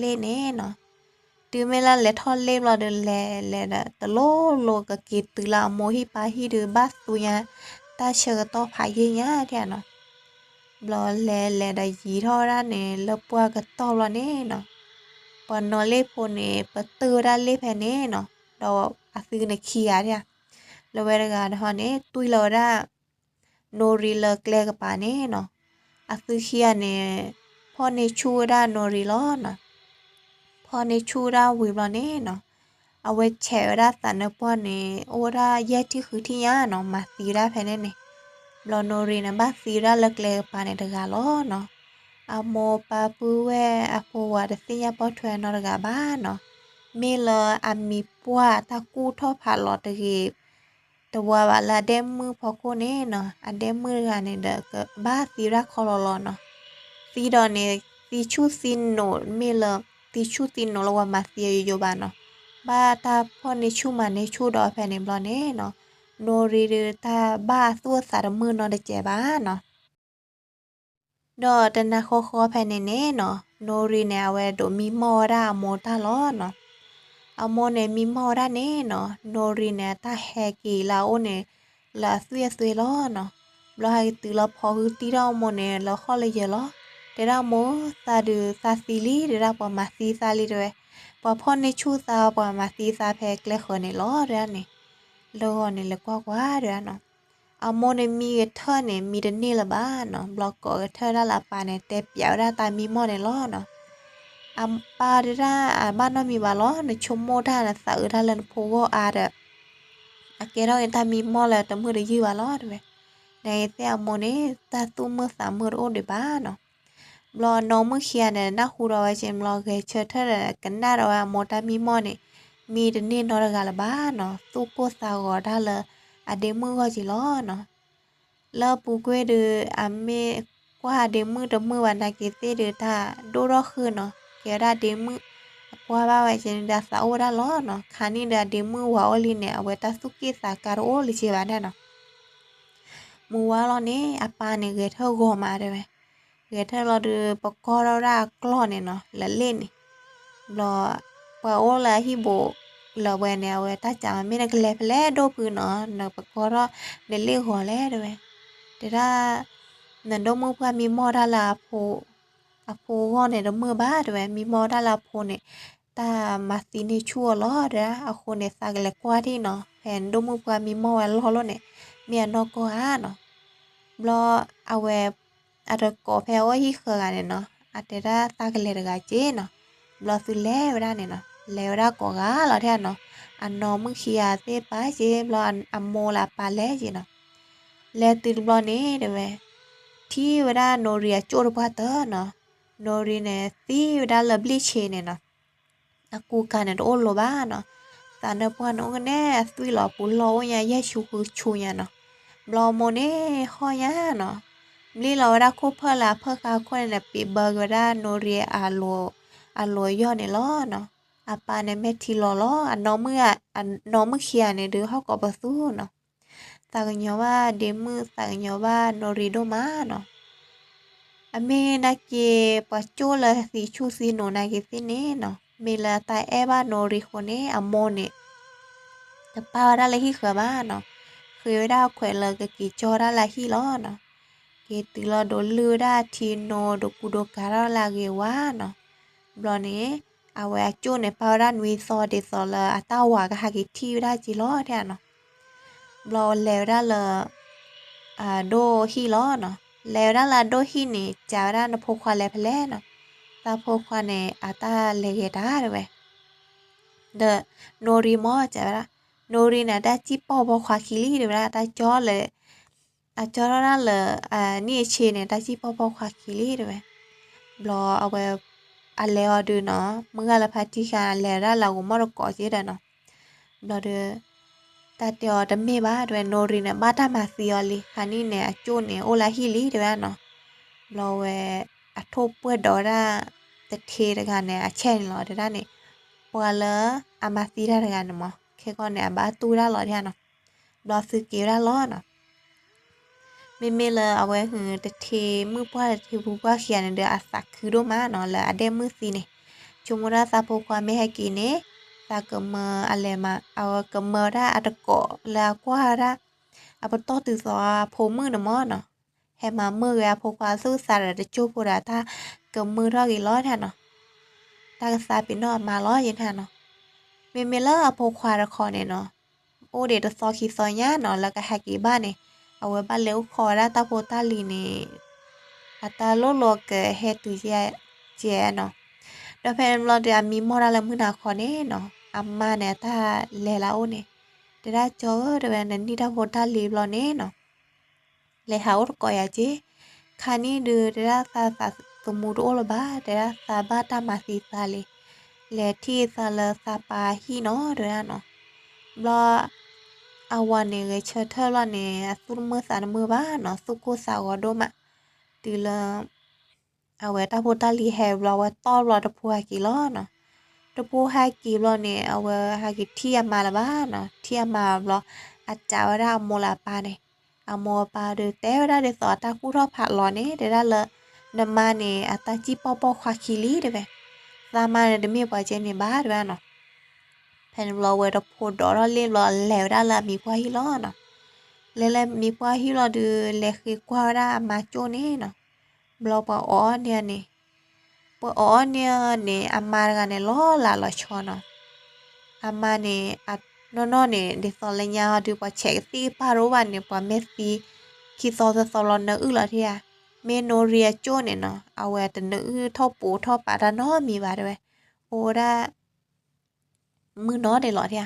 ပျံၤတၢ်ဒုးပျံၤတၢ်သၢနီၤ. လၢအမ့ၢ်လၢအမံၤပှၢ်ဖံးနဲဒၣ်ဝဲလီၤဒီး အဝဲတဆိကမိၣ်တၢ်နီတမံၤဘၣ်နီၤ. အတဆိကမိၣ်လၢတၢ်အၢတၢ်သီကကဲထီၣ်လၢအဝဲဘၣ်ဒၣ်နီၤ. ဘျီဝဲလဲၤထီၣ်ဝဲဒၣ်လ့ၣ်န့ၣ်နီၤ. တုၤမ့ၢ်လၢလဲၤထီၣ်လ့ၣ်ဘျီဒီး လဲၤလဲၤဒီး တလိၣ်လိၤကက့ၤတုၤလၢအမိၢ်ဟံၣ်ပၢ်ဟံၣ်ဒုး ဘၣ်သူညါ တၢ်ဆၢကတီၢ်ဖးယံာ်ညါဒၣ်နီၤ. ဘျီလဲၤလဲၤဒီးယံာ်ထီၣ်ဝဲဒၣ်န့ၣ် လၢပှၢ်ကတီၢ်ဘျီန့ၣ်နီၤ, ပှၤနီၣ်လ့ၣ်ဖိန့ၣ် ပတုာ်ဝဲဒၣ်လ့ၣ်ဖဲန့ၣ်နီၤ, ဒီးအသုန့ၣ်ခံဂၤဒၣ်, လၢဝဲတဂၤတဟီန့ၣ် တွံၢ်လီၤဝဲဒၣ် နိရံလၢကျဲကပၤန့ၣ်နီၤ. အသုခံဂၤန့ၣ် ဖီၣ်န့ၢ်ဆူၣ်ဝဲဒၣ်နိရံလီၤနီၤ. ဖီၣ်န့ၢ်ဆူၣ်ဝဲဒၣ်ဝံၤဘျီန့ၣ်နီၤ, အဝဲဆဲးဝဲဒၣ်သးနၢပှၢ်န့ၣ် အိၣ်ဝဲဒၣ်ယဲၢ်ထံၣ်ဃုထံၣ်ညါနီၤ, မၤသံဝဲဒၣ်ဖဲန့ၣ်န့ၣ်. ဘျီနိရံန့ၣ် ဘၣ်သံဝဲဒၣ်လၢကျဲကပၤန့ၣ်တဂၤလီၤနီၤ. အမိၢ်ပၢ်ပုၢ်ဝဲၢ်အဖိဝၤတသ့ၣ်ညါပိာ်ထွဲနီတဂၤဘၣ်နီၤ. မ့ၢ်လၢအမံၤပှၢ်တၢ်ကူၣ်ထီၣ်ဖးလီၤတဂ့ၤ တဝါဘၣ်လၢအဒဲမုၣ်ဖီခိၣ်န့ၣ်နီၤ, အဒဲမုၣ်တဂၤန့ၣ်ဒီး ကဘၣ်သံဝဲဒၣ်ခီလီၤလီၤနီၤ. သံဒီးန့ၣ် သံဆူၣ်သံနိး မ့ၢ်လၢ သံဆူၣ်သံနိးလၢပှၤမၤသံအယိယိဘၣ်နီၤ. ဘၣ်တၢ်ဖီၣ်န့ၢ်ဆူၣ်မၤန့ၢ်ဆူၣ်ဒီးဖဲန့ၣ်ဘျီန့ၣ်နီၤ, နိရံဒုးတၢ်ဘၣ်အသူၣ်အသးတမုာ်နီတစဲးဘၣ်နီၤ. ဒီးတနၤဃီဃီဖဲန့ၣ်န့ၣ်နီၤ, နိရံန့ၣ် အဝဲဒိးမံမီၢ်ဝဲဒၣ်အမိၢ်တၢ်လီၤနီၤ. အမိၢ်န့ၣ်မံမီၢ်ဝဲဒၣ်န့ၣ်နီၤ, နိရံန့ၣ် အတၢ်ဟဲက့ၤလၢအအိၣ်န့ၣ် လၢအသွံၣ်အသွဲလီၤနီၤ. ဘျီဟဲက့ၤတုၤလၢဖီဃုတံၢ်ထီၣ်အမိၢ်န့ၣ် လၢဃီၣ်လၢယၢၤလီၤ. တဲဒၣ်မိၢ် သးဒုးသးသံလံ တဲဒၣ်ပှၤမၤသံသးလံတဲဝဲ, ပှၤဖီၣ်န့ၢ်ဆူၣ်သး ပှၤမၤသံသးဖဲကျဲဃၢၤန့ၣ်လီၤတဲဒၣ်န့ၣ်. လၢဂီၤန့ၣ်လဲၤကွၢ်ကွၢ်တဲဒၣ်နီၤ, အမိၢ်န့ၣ်မံကထၢၣ်န့ၣ် မံတန့ၢ်လၢၤဘၣ်နီၤ. ဘျီကိးကထၢၣ်ဒၣ်လၢအပၢ်န့ၣ် တဲပျးဝဲဒၣ်တၢ်မံမီၢ်န့ၣ်လီၤနီၤ. အပၢ်တဲဒၣ်အဘၣ်နီတမံၤဘၣ်လီၤ, နဆိကမိၣ်တၢ်နသးအုးတၢ်လၢနဖိဂီၢ်အါဒီး အကဲထီၣ်န့ၣ်တၢ်မံမီၢ်လၢတမုာ်တယုၢ်ဘၣ်လီၤတဲဝဲ. နသ့ၣ်အမိၢ်န့ၣ် တၢ်သူၣ်မုာ်သးမုာ်တအိၣ်ဒံးဘၣ်နီၤ. ဘျီနီၢ်မုၣ်ခံဂၤန့ၣ် နၢ်ဟူဒီးဝဲက့ၤဘျီ ဂဲၤဆၢထၢၣ်ဒီးကနၣ်ဒီးဝဲအမိၢ်တၢ်မံမီၢ်န့ၣ် မံတန့ၢ်နီတဂၤလၢၤဘၣ်နီၤ. သူၣ်ကိၢ်သးဂီၤတၢ်လၢအဒဲမုၣ်ဂီၢ်က့ၤလီၤနီၤ. လၢပူၤကွံာ်ဒုး အမ့ၢ်ကွၢ်ဒ့မုၣ်တမုာ်ဘၣ်နာ်က့ၤသ့ၣ်ဒုး တၢ်ဒိၣ်ထီၣ်ဃုာ်နီၤ, ကဲဝဲဒၣ်ဒ့မုၣ် အကွၢ်ဘၣ်ဝဲကဲန့ၣ်ဒီး အသးအိၣ်ဝဲဒၣ်လီၤနီၤ, ခါန့ၣ်ဒီးဒ့မုၣ်ဝၤအိၣ်လံန့ၣ် အဝဲတၢ်သူၣ်က့ၣ်သးကါတအိၣ်လၢၤဘၣ်န့ၣ်နီၤ. မုၢ်ဝါလီၤန့ၣ် အပၢ်န့ၣ်ဂဲၤထၢၣ်ဂီၤမးတဲဝဲ, ဂဲၤထၢၣ်လီၤဒုး ပကီထီၣ်ဝဲဒၣ်အကျီၢ်န့ၣ်နီၤ လၢလ့ၣ်န့ၣ်, ဘျီ ပှၤအိၣ်လၢအဟံၣ်ဘူးလၢၤဝဲန့ၣ် အဝဲတၢ်စံးမ့ၢ်နကလဲၤဖဲလဲၣ်ဒိၣ်ဖုနီၤ, နပကီထီၣ်နလ့ၣ်ဂီၤလဲၣ်တဲဝဲ, တဲဒၣ် နဒိၣ်မုၣ်ပှၢ်မံမီၢ်ဒၣ်လၢအဖိ အဖိဂီၢ်န့ၣ်တမုာ်ဘၣ်တဲဝဲ, မံမီၢ်ဒၣ်လၢအဖိန့ၣ် တၢ်မၤသံန့ၢ်ဆူၣ်အီၤလီၤတဲဒၣ်, အဃိန့ၣ် သးကလဲၤကွၢ်ထံၣ်နီၤ, ဖဲနဒိၣ်မုၣ်ပှၢ်မံမီၢ်ဝဲလီၢ်လီၤန့ၣ် မ့ၢ်အနီၢ်ကီၢ်ဧါနီၤ. ဘျီ အဝဲ အတကိးဖဲအအိၣ်ဟံၣ်ဃၢၤဂၤန့ၣ်နီၤ, အတဲဒၣ်သးကလဲၤတဂၤက့နီၤ, ဘျီသုလဲၤဝဲဒၣ်န့ၣ်နီၤ, လဲၤဝဲဒၣ်ကိးဂၤလီၤတဲနီၤ, အနီၢ်မုၣ်ခံဂၤသ့ၣ်ပၢ်က့ ဘျီအမိၢ်လၢအပၢ်လဲၤက့နီၤ, လဲၤတုၤတဘျီန့ၣ်တဲဝဲ ထံၣ်ဝဲဒၣ်နိရံအကၠိၣ်တပှၢ်တၢၢ်နီၤ, နိရံန့ၣ် သံဝဲဒၣ်လၢဘျံၣ်ဆ့န့ၣ်နီၤ, အကူကၤန့ၣ်တအိၣ်လီၤဘၣ်နီၤ, သးနၢပှၢ်န့ၣ်အိၣ်ကနဲ အသွံၣ်လီၤပူၤလီၢ်အိၣ်ညါ ယဲၢ်ဆူဃုဆူညါနီၤ, ဘျီမိၢ်န့ၣ်ဟီၣ်ညါနီၤ, ဘျံၣ်လီၤဝဲဒၣ်ခိၣ်ဖၢၣ်လၢအဖၢၣ်ဃာ်ခိၣ်န့ၣ်န့ၣ် ပံးဘၢက့ၤဝဲဒၣ်နိရံအ အလိၤယီၢ်န့ၣ်လီၤနီၤ, အပၢ်န့ၣ်မဲာ်ထံလီၤလီၤ, အနီၢ်မုၣ်ခံဂၤန့ၣ်ဒုးဟီၣ်ကိးပသူနီၤ, သးကညီၤဘၣ်ဒ့မုၣ် သးကညီၤဘၣ်နိရံဒိၣ်မးနီၤ, အမ့ၢ်နာ်က့ၤ ပှၤကၠိၣ်လၢသံဆူၣ်သံနိၤနာ်က့ၤသ့ၣ်န့ၣ်နီၤ, မ့ၢ်လၢတၢ်အဲၣ်ဘၣ်နိရံအဃိန့ၣ် အမိၢ်န့ၣ် တပာ်ဝဲဒၣ်လၢဟံၣ်ဃၢၤဘၣ်နီၤ, ဃ့ဝဲဒၣ်အခွဲးလၢကက့ၤကၠီတၢ်လၢဟံၣ်လီၤနီၤ, က့ၤတုၤလီၤဒိးလုၢ်ဝဲဒၣ်ထံနိ ဒိးကူဒိးကၤထီၣ်လၢအဂ့ၤဝါနီၤ, ဘျီန့ၣ် အဝဲအကၠိၣ်န့ၣ် ပာ်ဝဲဒၣ်နွံသီဒ်သိးလၢအတၢ်ဝၤကဟဲက့ၤထံၣ်ဝဲဒၣ်က့လီၤတဲနီၤ, ဘျီလဲၤဝဲဒၣ်လၢ အဒိၣ်ဟံၣ်လီၤနီၤ, လဲၤဝဲဒၣ်လၢအဒိၣ်ဟံၣ်န့ၣ် စံးဝဲဒၣ်နဖိခွါလဲၤဖဲလဲၣ်နီၤ, သးဖိခွါန့ၣ် အတၢ်လဲၤဂဲၤတၢ်တဲဝဲ, ဒီးနိရံမ့ၢ်စံးဝဲဒၣ်, နိရံန့ၣ် အတၢ်စံၣ်ပီၢ်ဖီခွါခံလံတဲဝဲဒၣ်, တၢ်ကၠီလၢ အကၠီထီၣ်ဒၣ်လၢ အနံၣ်အဆ့န့ၣ် တၢ်စံၣ်ပီၢ်ဖီခွါခံလံတဲဝဲ, ဘျီအဝဲ အလဲၤအီၤဒုးနီၤ, မုၢ်ဂၤလၢဖါတံၢ်ဃာ် အလဲၤဝဲဒၣ်လၢအဂီၤမီၢ်တကိးက့ဒီးနီၤ, ဘျီဒီး တၢ်တဲအီၤတမ့ၢ်ဘၣ်တဲဝဲ, နိရံန့ၣ် ဘၣ်တၢ်မၤသံအီၤလံ, ခါနံၣ်န့ၣ် အကၠိၣ်န့ၣ် အိၣ်လၢဟံၣ်လံတဲဝဲဒၣ်နီၤ, ဘျီဝဲ အထိၣ်ပှဲၢ်ဒီးဝဲဒၣ် တထ့တဂၤန့ၣ် အဆဲန့ၣ်လီၤတဲဒၣ်န့ၣ်, ပှၤလၢအမၤသံတၢ်တဂၤန့ၣ်မး ခဲကီၢ်န့ၣ် အဘၣ်တူၢ်ဒၣ်လီၤတဲနီၤ, ဘျီသုက့ၤဝဲဒၣ်လီၤနီၤ မ့မ့ၢ်လၢအဝဲဟု တထ့မုၣ်ပှၢ်တထ့ဖုပှၢ်ခံဂၤန့ၣ်ဒီး အသးခုဒိၣ်မးနီၤ လၢအဒဲမုၣ်သံန့ၣ်, ဆိကမိၣ်ဒၣ်သးဖိခွါမ့ၢ်ဟဲက့ၤန့ၣ်, သးကမၢအလဲၤမး, အဝဲကမၢဝဲဒၣ်အတကိးလၢအကွၢ်ဝဲဒၣ် အပတီၢ်တုၤသိးအဖိမုၣ်န့ၣ်မးနီၤ, ဟဲမၤမုာ်ဂ့ၤအဖိခွါသူၣ်သးဒီးတကၠိၢ်ဖိဒီးတၢ်ကမုာ်ထီၣ်ဂ့ၤလီၤတဲနီၤ, တၢ်ကသါပ့ၤနီၣ်အမါလီၤယဲန့ၣ်နီၤ, မ့မ့ၢ်လၢအဖိခွါတခီန့ၣ်နီၤ အိၣ်ဒံးတသီခံသီညါနီၤ လၢကဟဲက့ၤဘၣ်န့ၣ်, အဝဲဘၣ်လဲၤအိၣ်ခိးဝဲဒၣ်တၢ်ဖိတၢ်လံၤန့ၣ်, အတၢ်လိၣ်လီၤကဟဲတုၤကဲနီၤ, ဒီးဖဲန့ၣ်ဘျီဒီး အမံမီၢ်ဒၣ်လၢမုၢ်နၤခီန့ၣ်နီၤ အမါန့ၣ် အတၢ်လဲၤလၢအအိၣ်န့ၣ်, တဲဒၣ်ကၠီဧၢ တဲဝဲ နနံၣ်တၢ်ဖိတၢ်လံၤဘျီန့ၣ်နီၤ လဲၤဟးအိၣ်တကိးယၤက့, ခါနံၣ်ဒုး တဲဒၣ်သးသးသမူတအိၣ်လၢၤဘၣ်, တဲဒၣ်သးဘၣ်တၢ်မၤသံသးလံ, လဲၤထံၣ်သးလၢသးပၢ်ဟံၣ်နီၤ တဲဝဲဒၣ်နီၤ, ဘျီ အဝၤန့ၣ်ဂဲၤဆၢထၢၣ်ဘျီန့ၣ် အသူၣ်တမုာ်သးတမုာ်ဘၣ်နီၤ သူၣ်ကိၢ်သးဂီၤဒိၣ်မး, တုၤလၢ အဝဲတၢ်ဖိတၢ်လံၤဟဲဘျီ အဝဲတီၢ်ဘျီတဖိဟဲက့ၤလီၤနီၤ, တဖိဟဲက့ၤဘျီန့ၣ် အဝဲဟဲက့ၤထံၣ်အမါလၢၤဘၣ်နီၤ, ထံၣ်အမါဘျီ အစံးဝဲဒၣ်အမိၢ်လၢအပၢ်န့ၣ်, အမိၢ်အပၢ်ဒီးတဲဝဲဒၣ်ဒ်သိးအတၢ်ကူၣ်ထီၣ်ဖးလီၤန့ၣ် တဲဒၣ်လၢ နမါန့ၣ် အတၢ်စံၣ်ပီၢ်ပိာ်ခွါခံလံတဲဝဲ, သးမါန့ၣ်တမ့ၢ်ပှၤကဲန့ၣ်ဘၣ်တဲဝဲနီၤ ဖဲန့ၣ်ဘျီဝဲတဖိဒိးထီၣ်လ့ၣ်ဘျီ လဲၤဝဲဒၣ်လၢအမံၤပှၢ်ဟံၣ်လီၤနီၤ, လဲၤလၢမံၤပှၢ်ဟံၣ်လီၤဒုး လဲၤဃ့ကွၢ်ဝဲဒၣ်အမါကၠိၣ်န့ၣ်နီၤ, ဘျီပှၤအီၣ်အီၣ်န့ၢ်န့ၣ်, ပှၤအီၣ်အီၣ်န့ၢ်န့ၣ် အမါတဂၤန့ၣ် လီၤလးလီၤဆီနီၤ, အမါန့ၣ် နီၢ်နီၢ်န့ၣ် ဒ်သိးလၢညါဟီဒုး ပှၤဆဲးကသံၣ်ကပၢ်တအိၣ်ဘၣ်န့ၣ် ပှၤမ့ၢ်သံ ခံသီသၢသီလီၤနၢအုၣ်လီၤထံဧါ, မ့ၢ်နိရံအကၠိၣ်န့ၣ်နီၤ အဝဲတနၢအုၣ်ထီၣ်ပိာ်ထီၣ်ပာ်တၢ်နီတမံၤဘၣ်တဲဝဲ, အိၣ်ဝဲဒၣ် မုၢ်နီၤဒဲးလီၤထံဧါ, ဘျီ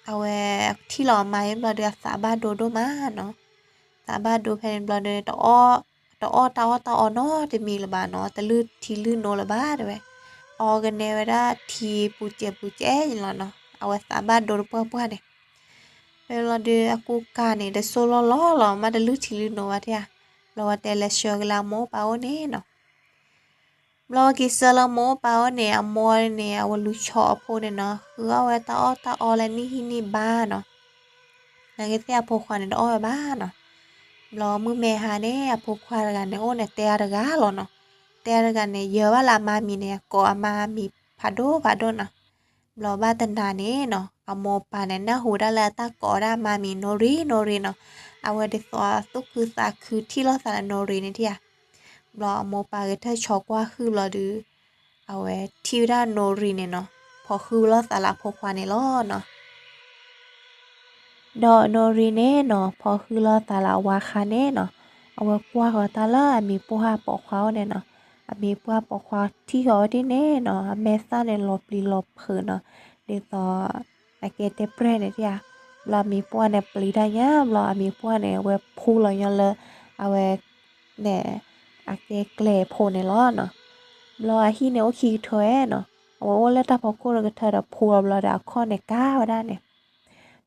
အဝဲထံၣ်လီၤအမါအံၤဘျီဒီး အသးဘၣ်ဒိဒိၣ်မးနီၤ, သးဘၣ်ဒိဖဲန့ၣ်ဘျီဒီး တအီၣ်တၢ်အီၣ်တၢ်အီနီတမံၤလၢၤဘၣ်နီၤ, တလုၢ်ထံလုၢ်နိလၢၤဘၣ်တဲဝဲ, အီကနဲဝဲဒၣ်ထံပူၤစဲးပူၤစဲးန့ၣ်လီၤနီၤ, အဝဲသးဘၣ်ဒိတပှၢ်ပှၢ်န့ၣ် ဖဲလီၤဒုး အကူကၤန့ၣ် တစိၢ်လီၢ်လီၢ်လီၤ မ့ၢ်တလုၢ်ထံလုၢ်နိဘၣ်တၢ်ဧါ. ဘျီဝဲတဲလဲၤဆှၢက့ၤလၢအမိၢ်ပၢ်အိၣ်န့ၣ်နီၤ. ဘျီဝဲက့ၤဆှၢလၢမိၢ်ပၢ်အိၣ်န့ၣ် အမိၢ်န့ၣ် အဝဲလူၤဆီအဖိန့ၣ်နီၤ ဃုအီၣ်ဝဲတၢ်အီၣ်တၢ်အီလၢနံၣ်ဟံၣ်နံၣ်ဘါနီၤ. နာ်က့သ့ၣ်အဖိခွါန့ၣ် တအီၣ်ဝဲဘၣ်နီၤ. ဘျီမုၢ်မဲဟါန့ၣ် အဖိခွါတဂၤန့ၣ် အိၣ်န့ၣ် တဲအါတဂၤလီၤနီၤ. တဲအါတဂၤန့ၣ် ယၢၤဘၣ်လၢအမါမံၤန့ၣ် ကိးအမါမံၤဖးဒိၣ်ဖးဒိၣ်နီၤ. ဘျီဘၣ်တနၤန့ၣ်နီၤ အမိၢ်ပၢ်န့ၣ် နၢ်ဟူဒၣ်လၢအတၢ်ကိးဒၣ်အမါမံၤ နိရံ နိရံနီၤ. အဝဲဒ်သိးသူၣ်ခုသးခုထံၣ်လိာ်သးလၢနိရံန့ၣ်ထံၣ်ဧါ. ဘျီအမိၢ်ပၢ်ဂဲၤထၢၣ်ဆီကွၢ်ဟုၣ်ဘျီဒုး အဝဲထံၣ်ဝဲဒၣ်နိရံန့ၣ်နီၤ ဖိးဟုလိာ်သးလၢအဖိခွါန့ၣ်လီၤနီၤ. ဒီးနိရံန့ၣ်နီၤ ဖိးဟုလိာ်သးလၢအဝၤဃါန့ၣ်နီၤ အဝဲကွၢ်ဃီၤတၢ်လၢအမံၤပှၢ်ပိာ်ခွါအိၣ်န့ၣ်နီၤ. အမံၤပှၢ်ပိာ်ခွါထံၣ်ဃီၤဝဲဒ်န့ၣ်နီၤ အမဲာ်သၣ်န့ၣ်လီၤပျံၤလီၤဖုးနီၤ ဒ်သိး အကဲတဲပြဲၢ်န့ၣ်တၢ်ဧါ. ဘျီအမံၤပှၢ်န့ၣ်ပျံၤတၢ်ညါ ဘျီအမံၤပှၢ်န့ၣ် အဝဲဖူလီၤညီလၢ အဝဲ န့ၣ် အကဲကျဲဖိန့ၣ်လီၤနီၤ. ဘျီအဟံၣ်န့ၣ်အိၣ်ခံကထၢဧါနီၤ အဝဲအိၣ်လၢတၢ်ဖီခိၣ်တကထၢဒီးဖူလီၤဘျီဒီးအခီၣ်န့ၣ်ကါဝဲဒၣ်န့ၣ်.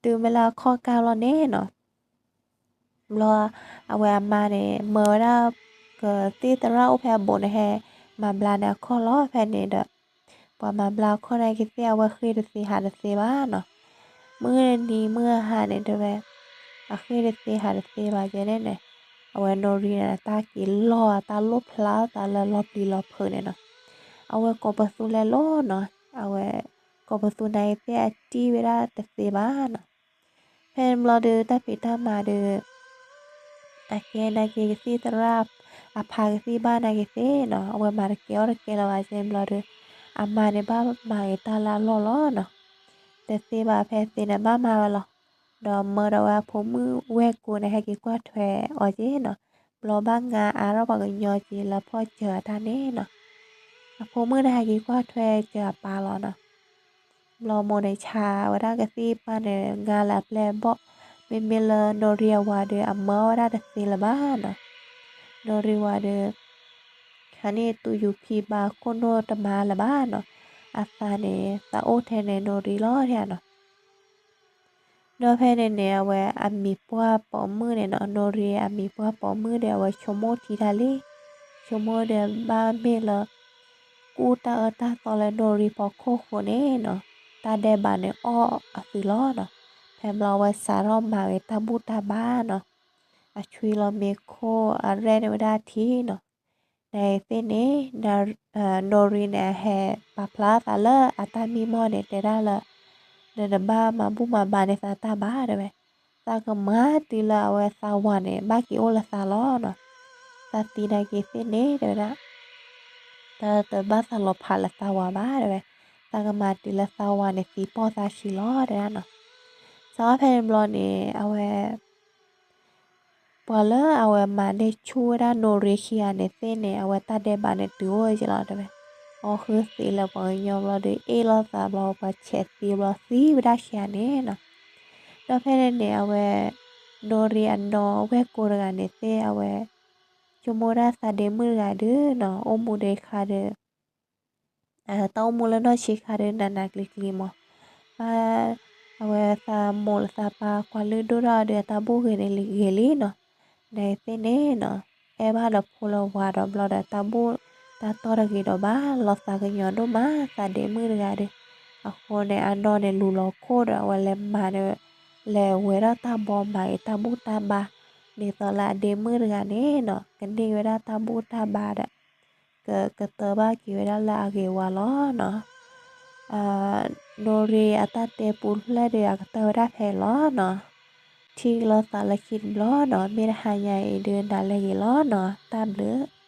တုၤမ့ၢ်လၢအခီၣ်ကါဘျီန့ၣ်နီၤ ဘျီ အဝဲအမါန့ၣ် မၢဝဲဒၣ် ကသံၣ်သရၣ်အိၣ်ဖဲအဘူးန့ၣ် ဟဲမၤဘျါန့ၢ်အခီၣ်လီၤ ဖဲန့ၣ်ဒီး ပှၤမၤဘျါအခီၣ်န့ၣ်ကသ့ၣ် အဝဲဃ့ၢ်တသ့ဟးတသ့ဘၣ်နီၤ. မုၢ်နံၤမုၢ်ဟါန့ၣ်တဲဝဲ အဃ့ၢ်တသ့ဟးတသ့ဘၣ်ကဲန့ၣ်န့ၣ် အဝဲနိရံန့ၣ် တၢ်က့ၤလီၢ်အတၢ်လိၣ်ဖျါအသးလၢလီၤပျံၤလီၤဖုးန့ၣ်နီၤ. အဝဲကိးပသူလဲၤလိၤနီၤ အဝဲ ကိးပသူနာ်က့သ့ၣ်အတံၢ်ဝဲဒၣ်တသ့ဘၣ်နီၤ. ဖဲန့ၣ်ဘျီဒီး တၢ်ဖံးတၢ်မၤဒီး အကဲနာ်က့ကသံၣ်သရၣ် အဖါကသံၣ်ဘၣ်နာ်က့သ့ၣ်နီၤ အဝဲမၤတကဲအီၣ်တကဲလၢၤဘၣ် ကဲန့ၣ်ဘျီဒီး အမါန့ၣ်ဘၣ်မၤဂ့ၤတၢ်လၢအလီၢ်လီၤနီၤ. တသ့ဘၣ်ဖဲသ့န့ၣ်ဘၣ်မၤဝဲလီၤ. ဒီးမၢဒီးဝဲအဖိမုၣ်ဝဲၢ်ကိန့ၣ် ဟဲက့ၤကွၢ်ထွဲအီၤက့နီၤ. ဘျီဘၣ်ငါအါထီၣ်ပှၤကညီက့ၤလၢဖီၣ်စၢၤအတၢ်န့ၣ်နီၤ. အဖိမုၣ်န့ၣ်ဟဲက့ၤကွၢ်ထွဲစၢၤအပၢ်လီၤနီၤ. ဘျီမိၢ်န့ၣ်ဆါဝဲဒၣ်ကသံၣ်ပၢ်န့ၣ် ငါလၢအပျဲၢ်အဘီၣ်, မ့မ့ၢ်လၢနိရံအဝၤဒီး အမၢအီၣ်ဝဲဒၣ်တသ့လၢၤဘၣ်နီၤ. နိရံဝၤဒီး ဟန့ၣ်တူၢ်ယူၤဖံးဘါခိၣ်နိၣ်တမၤလၢၤဘၣ်နီၤ. အသးန့ၣ် သးအိၣ်ထဲန့ၣ်နိရံလီၤဒၣ်နီၤ. ဒီးဖဲန့ၣ်န့ၣ် အဝဲအမံၤပှၢ်ပိာ်မုၣ်န့ၣ်နီၤ, နိရံအမံၤပှၢ်ပိာ်မုၣ်ဒီး အဝဲဆိကမိၣ်ထံတၢ်လံ, ဆိကမိၣ်ဒီးဘၣ်မ့ၢ်လၢ ကူၣ်တၢ်အၢတၢ်သီလၢနိရံဖီခိၣ်ဃိန့ၣ်နီၤ, တၢ်ဒဲးဘးန့ၣ်အီၣ်အသုးလီၤနီၤ. ဖဲဘျီအဝဲစးထီၣ်မၤဂ့ၤတၢ်ဘူၣ်တၢ်ဘါနီၤ, အဆွံလီၤမ့ၤခိၣ် အရဲၣ်န့ၢ်ဝဲဒၣ်ထံနီၤ. နသ့ၣ်န့ၣ် နိရံန့ၣ် အဟဲပာ်ဖျါသးလၢအတၢ်မံမီၢ်န့ၣ် တဲဒၣ်လၢ နတဘၣ်မၤဘူၣ်မၤဘါန့ၢ်သးတၢ်ဘၣ်တဲဝဲ, သးကမၤတုၤလၢအဝဲသးဝၤန့ၣ် ဘၣ်က့ၤအိၣ်လၢသးလီၤနီၤ. သးသံနာ်က့သ့ၣ်န့ၣ် တဲဝဲဒၣ် တၢ်တဘၣ်သးလီၤဖးလၢသးဝၤဘၣ်တဲဝဲ, သးကမၤတုၤလၢသးဝၤန့ၣ်သံပီၢ်သးဆံးလီၤတဲဒၣ်နီၤ. စးထီၣ်ဖဲန့ၣ်ဘျီန့ၣ် အဝဲ ပှၤလၢအဝဲမၤန့ၢ်ဆူၣ်ဝဲဒၣ်နိရံခံဂၤန့ၣ်သ့ၣ်န့ၣ် အဝဲတၢ်ဒဲးဘးန့ၣ်တုၤအိၣ်က့ၤလီၤတဲဝဲ, အီၣ်ဃုသံးလၢပှၤကညီဘျီဒီး အ့ၣ်လိာ်သးဘျီ ပှၤဆဲးသံဘျီသံဝဲဒၣ်ခံဂၤန့ၣ်နီၤ. ဒီးဖဲန့ၣ်န့ၣ် အဝဲ နိရံအနီၢ်ဝဲၢ်ကိတဂၤန့ၣ်သ့ၣ် အဝဲ ဆိကမိၣ်ဒၣ်သးဒ့မုၣ်တဂၤဒီးနီၤ အိၣ်မူဒံးခါဒီး တၢ်အိၣ်မူလၢနီၢ်ဆံးခါဒီး နးနးကျံၤကျံၤမး, ဘၣ် အဝဲသးမိၢ်လၢသးပၢ်ကွၢ်လုၢ်ဒိၣ်ထီၣ်ဒီး အတၢ်ဘူၣ်ဂ့ၤန့ၣ်ဂ့ၤလံနီၤ. နသ့ၣ်န့ၣ်နီၤ အဲၣ်ဘၣ်ဒီးဖိလၢဝၤဒီးဘျီဒီး တၢ်ဘူၣ်တၢ်တီၢ်တဂ့ၤဒီးဘၣ် လီၤသးကညီၤဒိၣ်မး သးဒ့မုၣ်တဂၤဒီး, အဃိန့ၣ် အနီၢ်န့ၣ်လူၤလီၤခိၣ်ဒီး အဝဲလဲၤမၤန့ၣ် လဲၤဝဲဒၣ်တၢ်ဘီမၤဂ့ၤတၢ်ဘူၣ်တၢ်ဘါ, ဒ်သိးလၢအဒ့မုၣ်တဂၤန့ၣ်နီၤ ကန့ၢ်ဝဲဒၣ်တၢ်ဘူၣ်တၢ်ဘါဒီး ကကတၢၢ်ဘၣ်က့ၤဝဲဒၣ်လၢအဂ့ၤဝါလီၤနီၤ. နိရံအတၢ်တဲပူၤဖျဲးဒီး အကတၢၢ်ဝဲဒၣ်ဖဲအံၤလီၤနီၤ. ထံၣ်လိာ်သးလၢခံတဘျီနီၤ, မ့ၢ်တဟါညါအံၤဒုး နၤလဲၤဂ့ၤလီၤနီၤ, တၢ်ဘျုး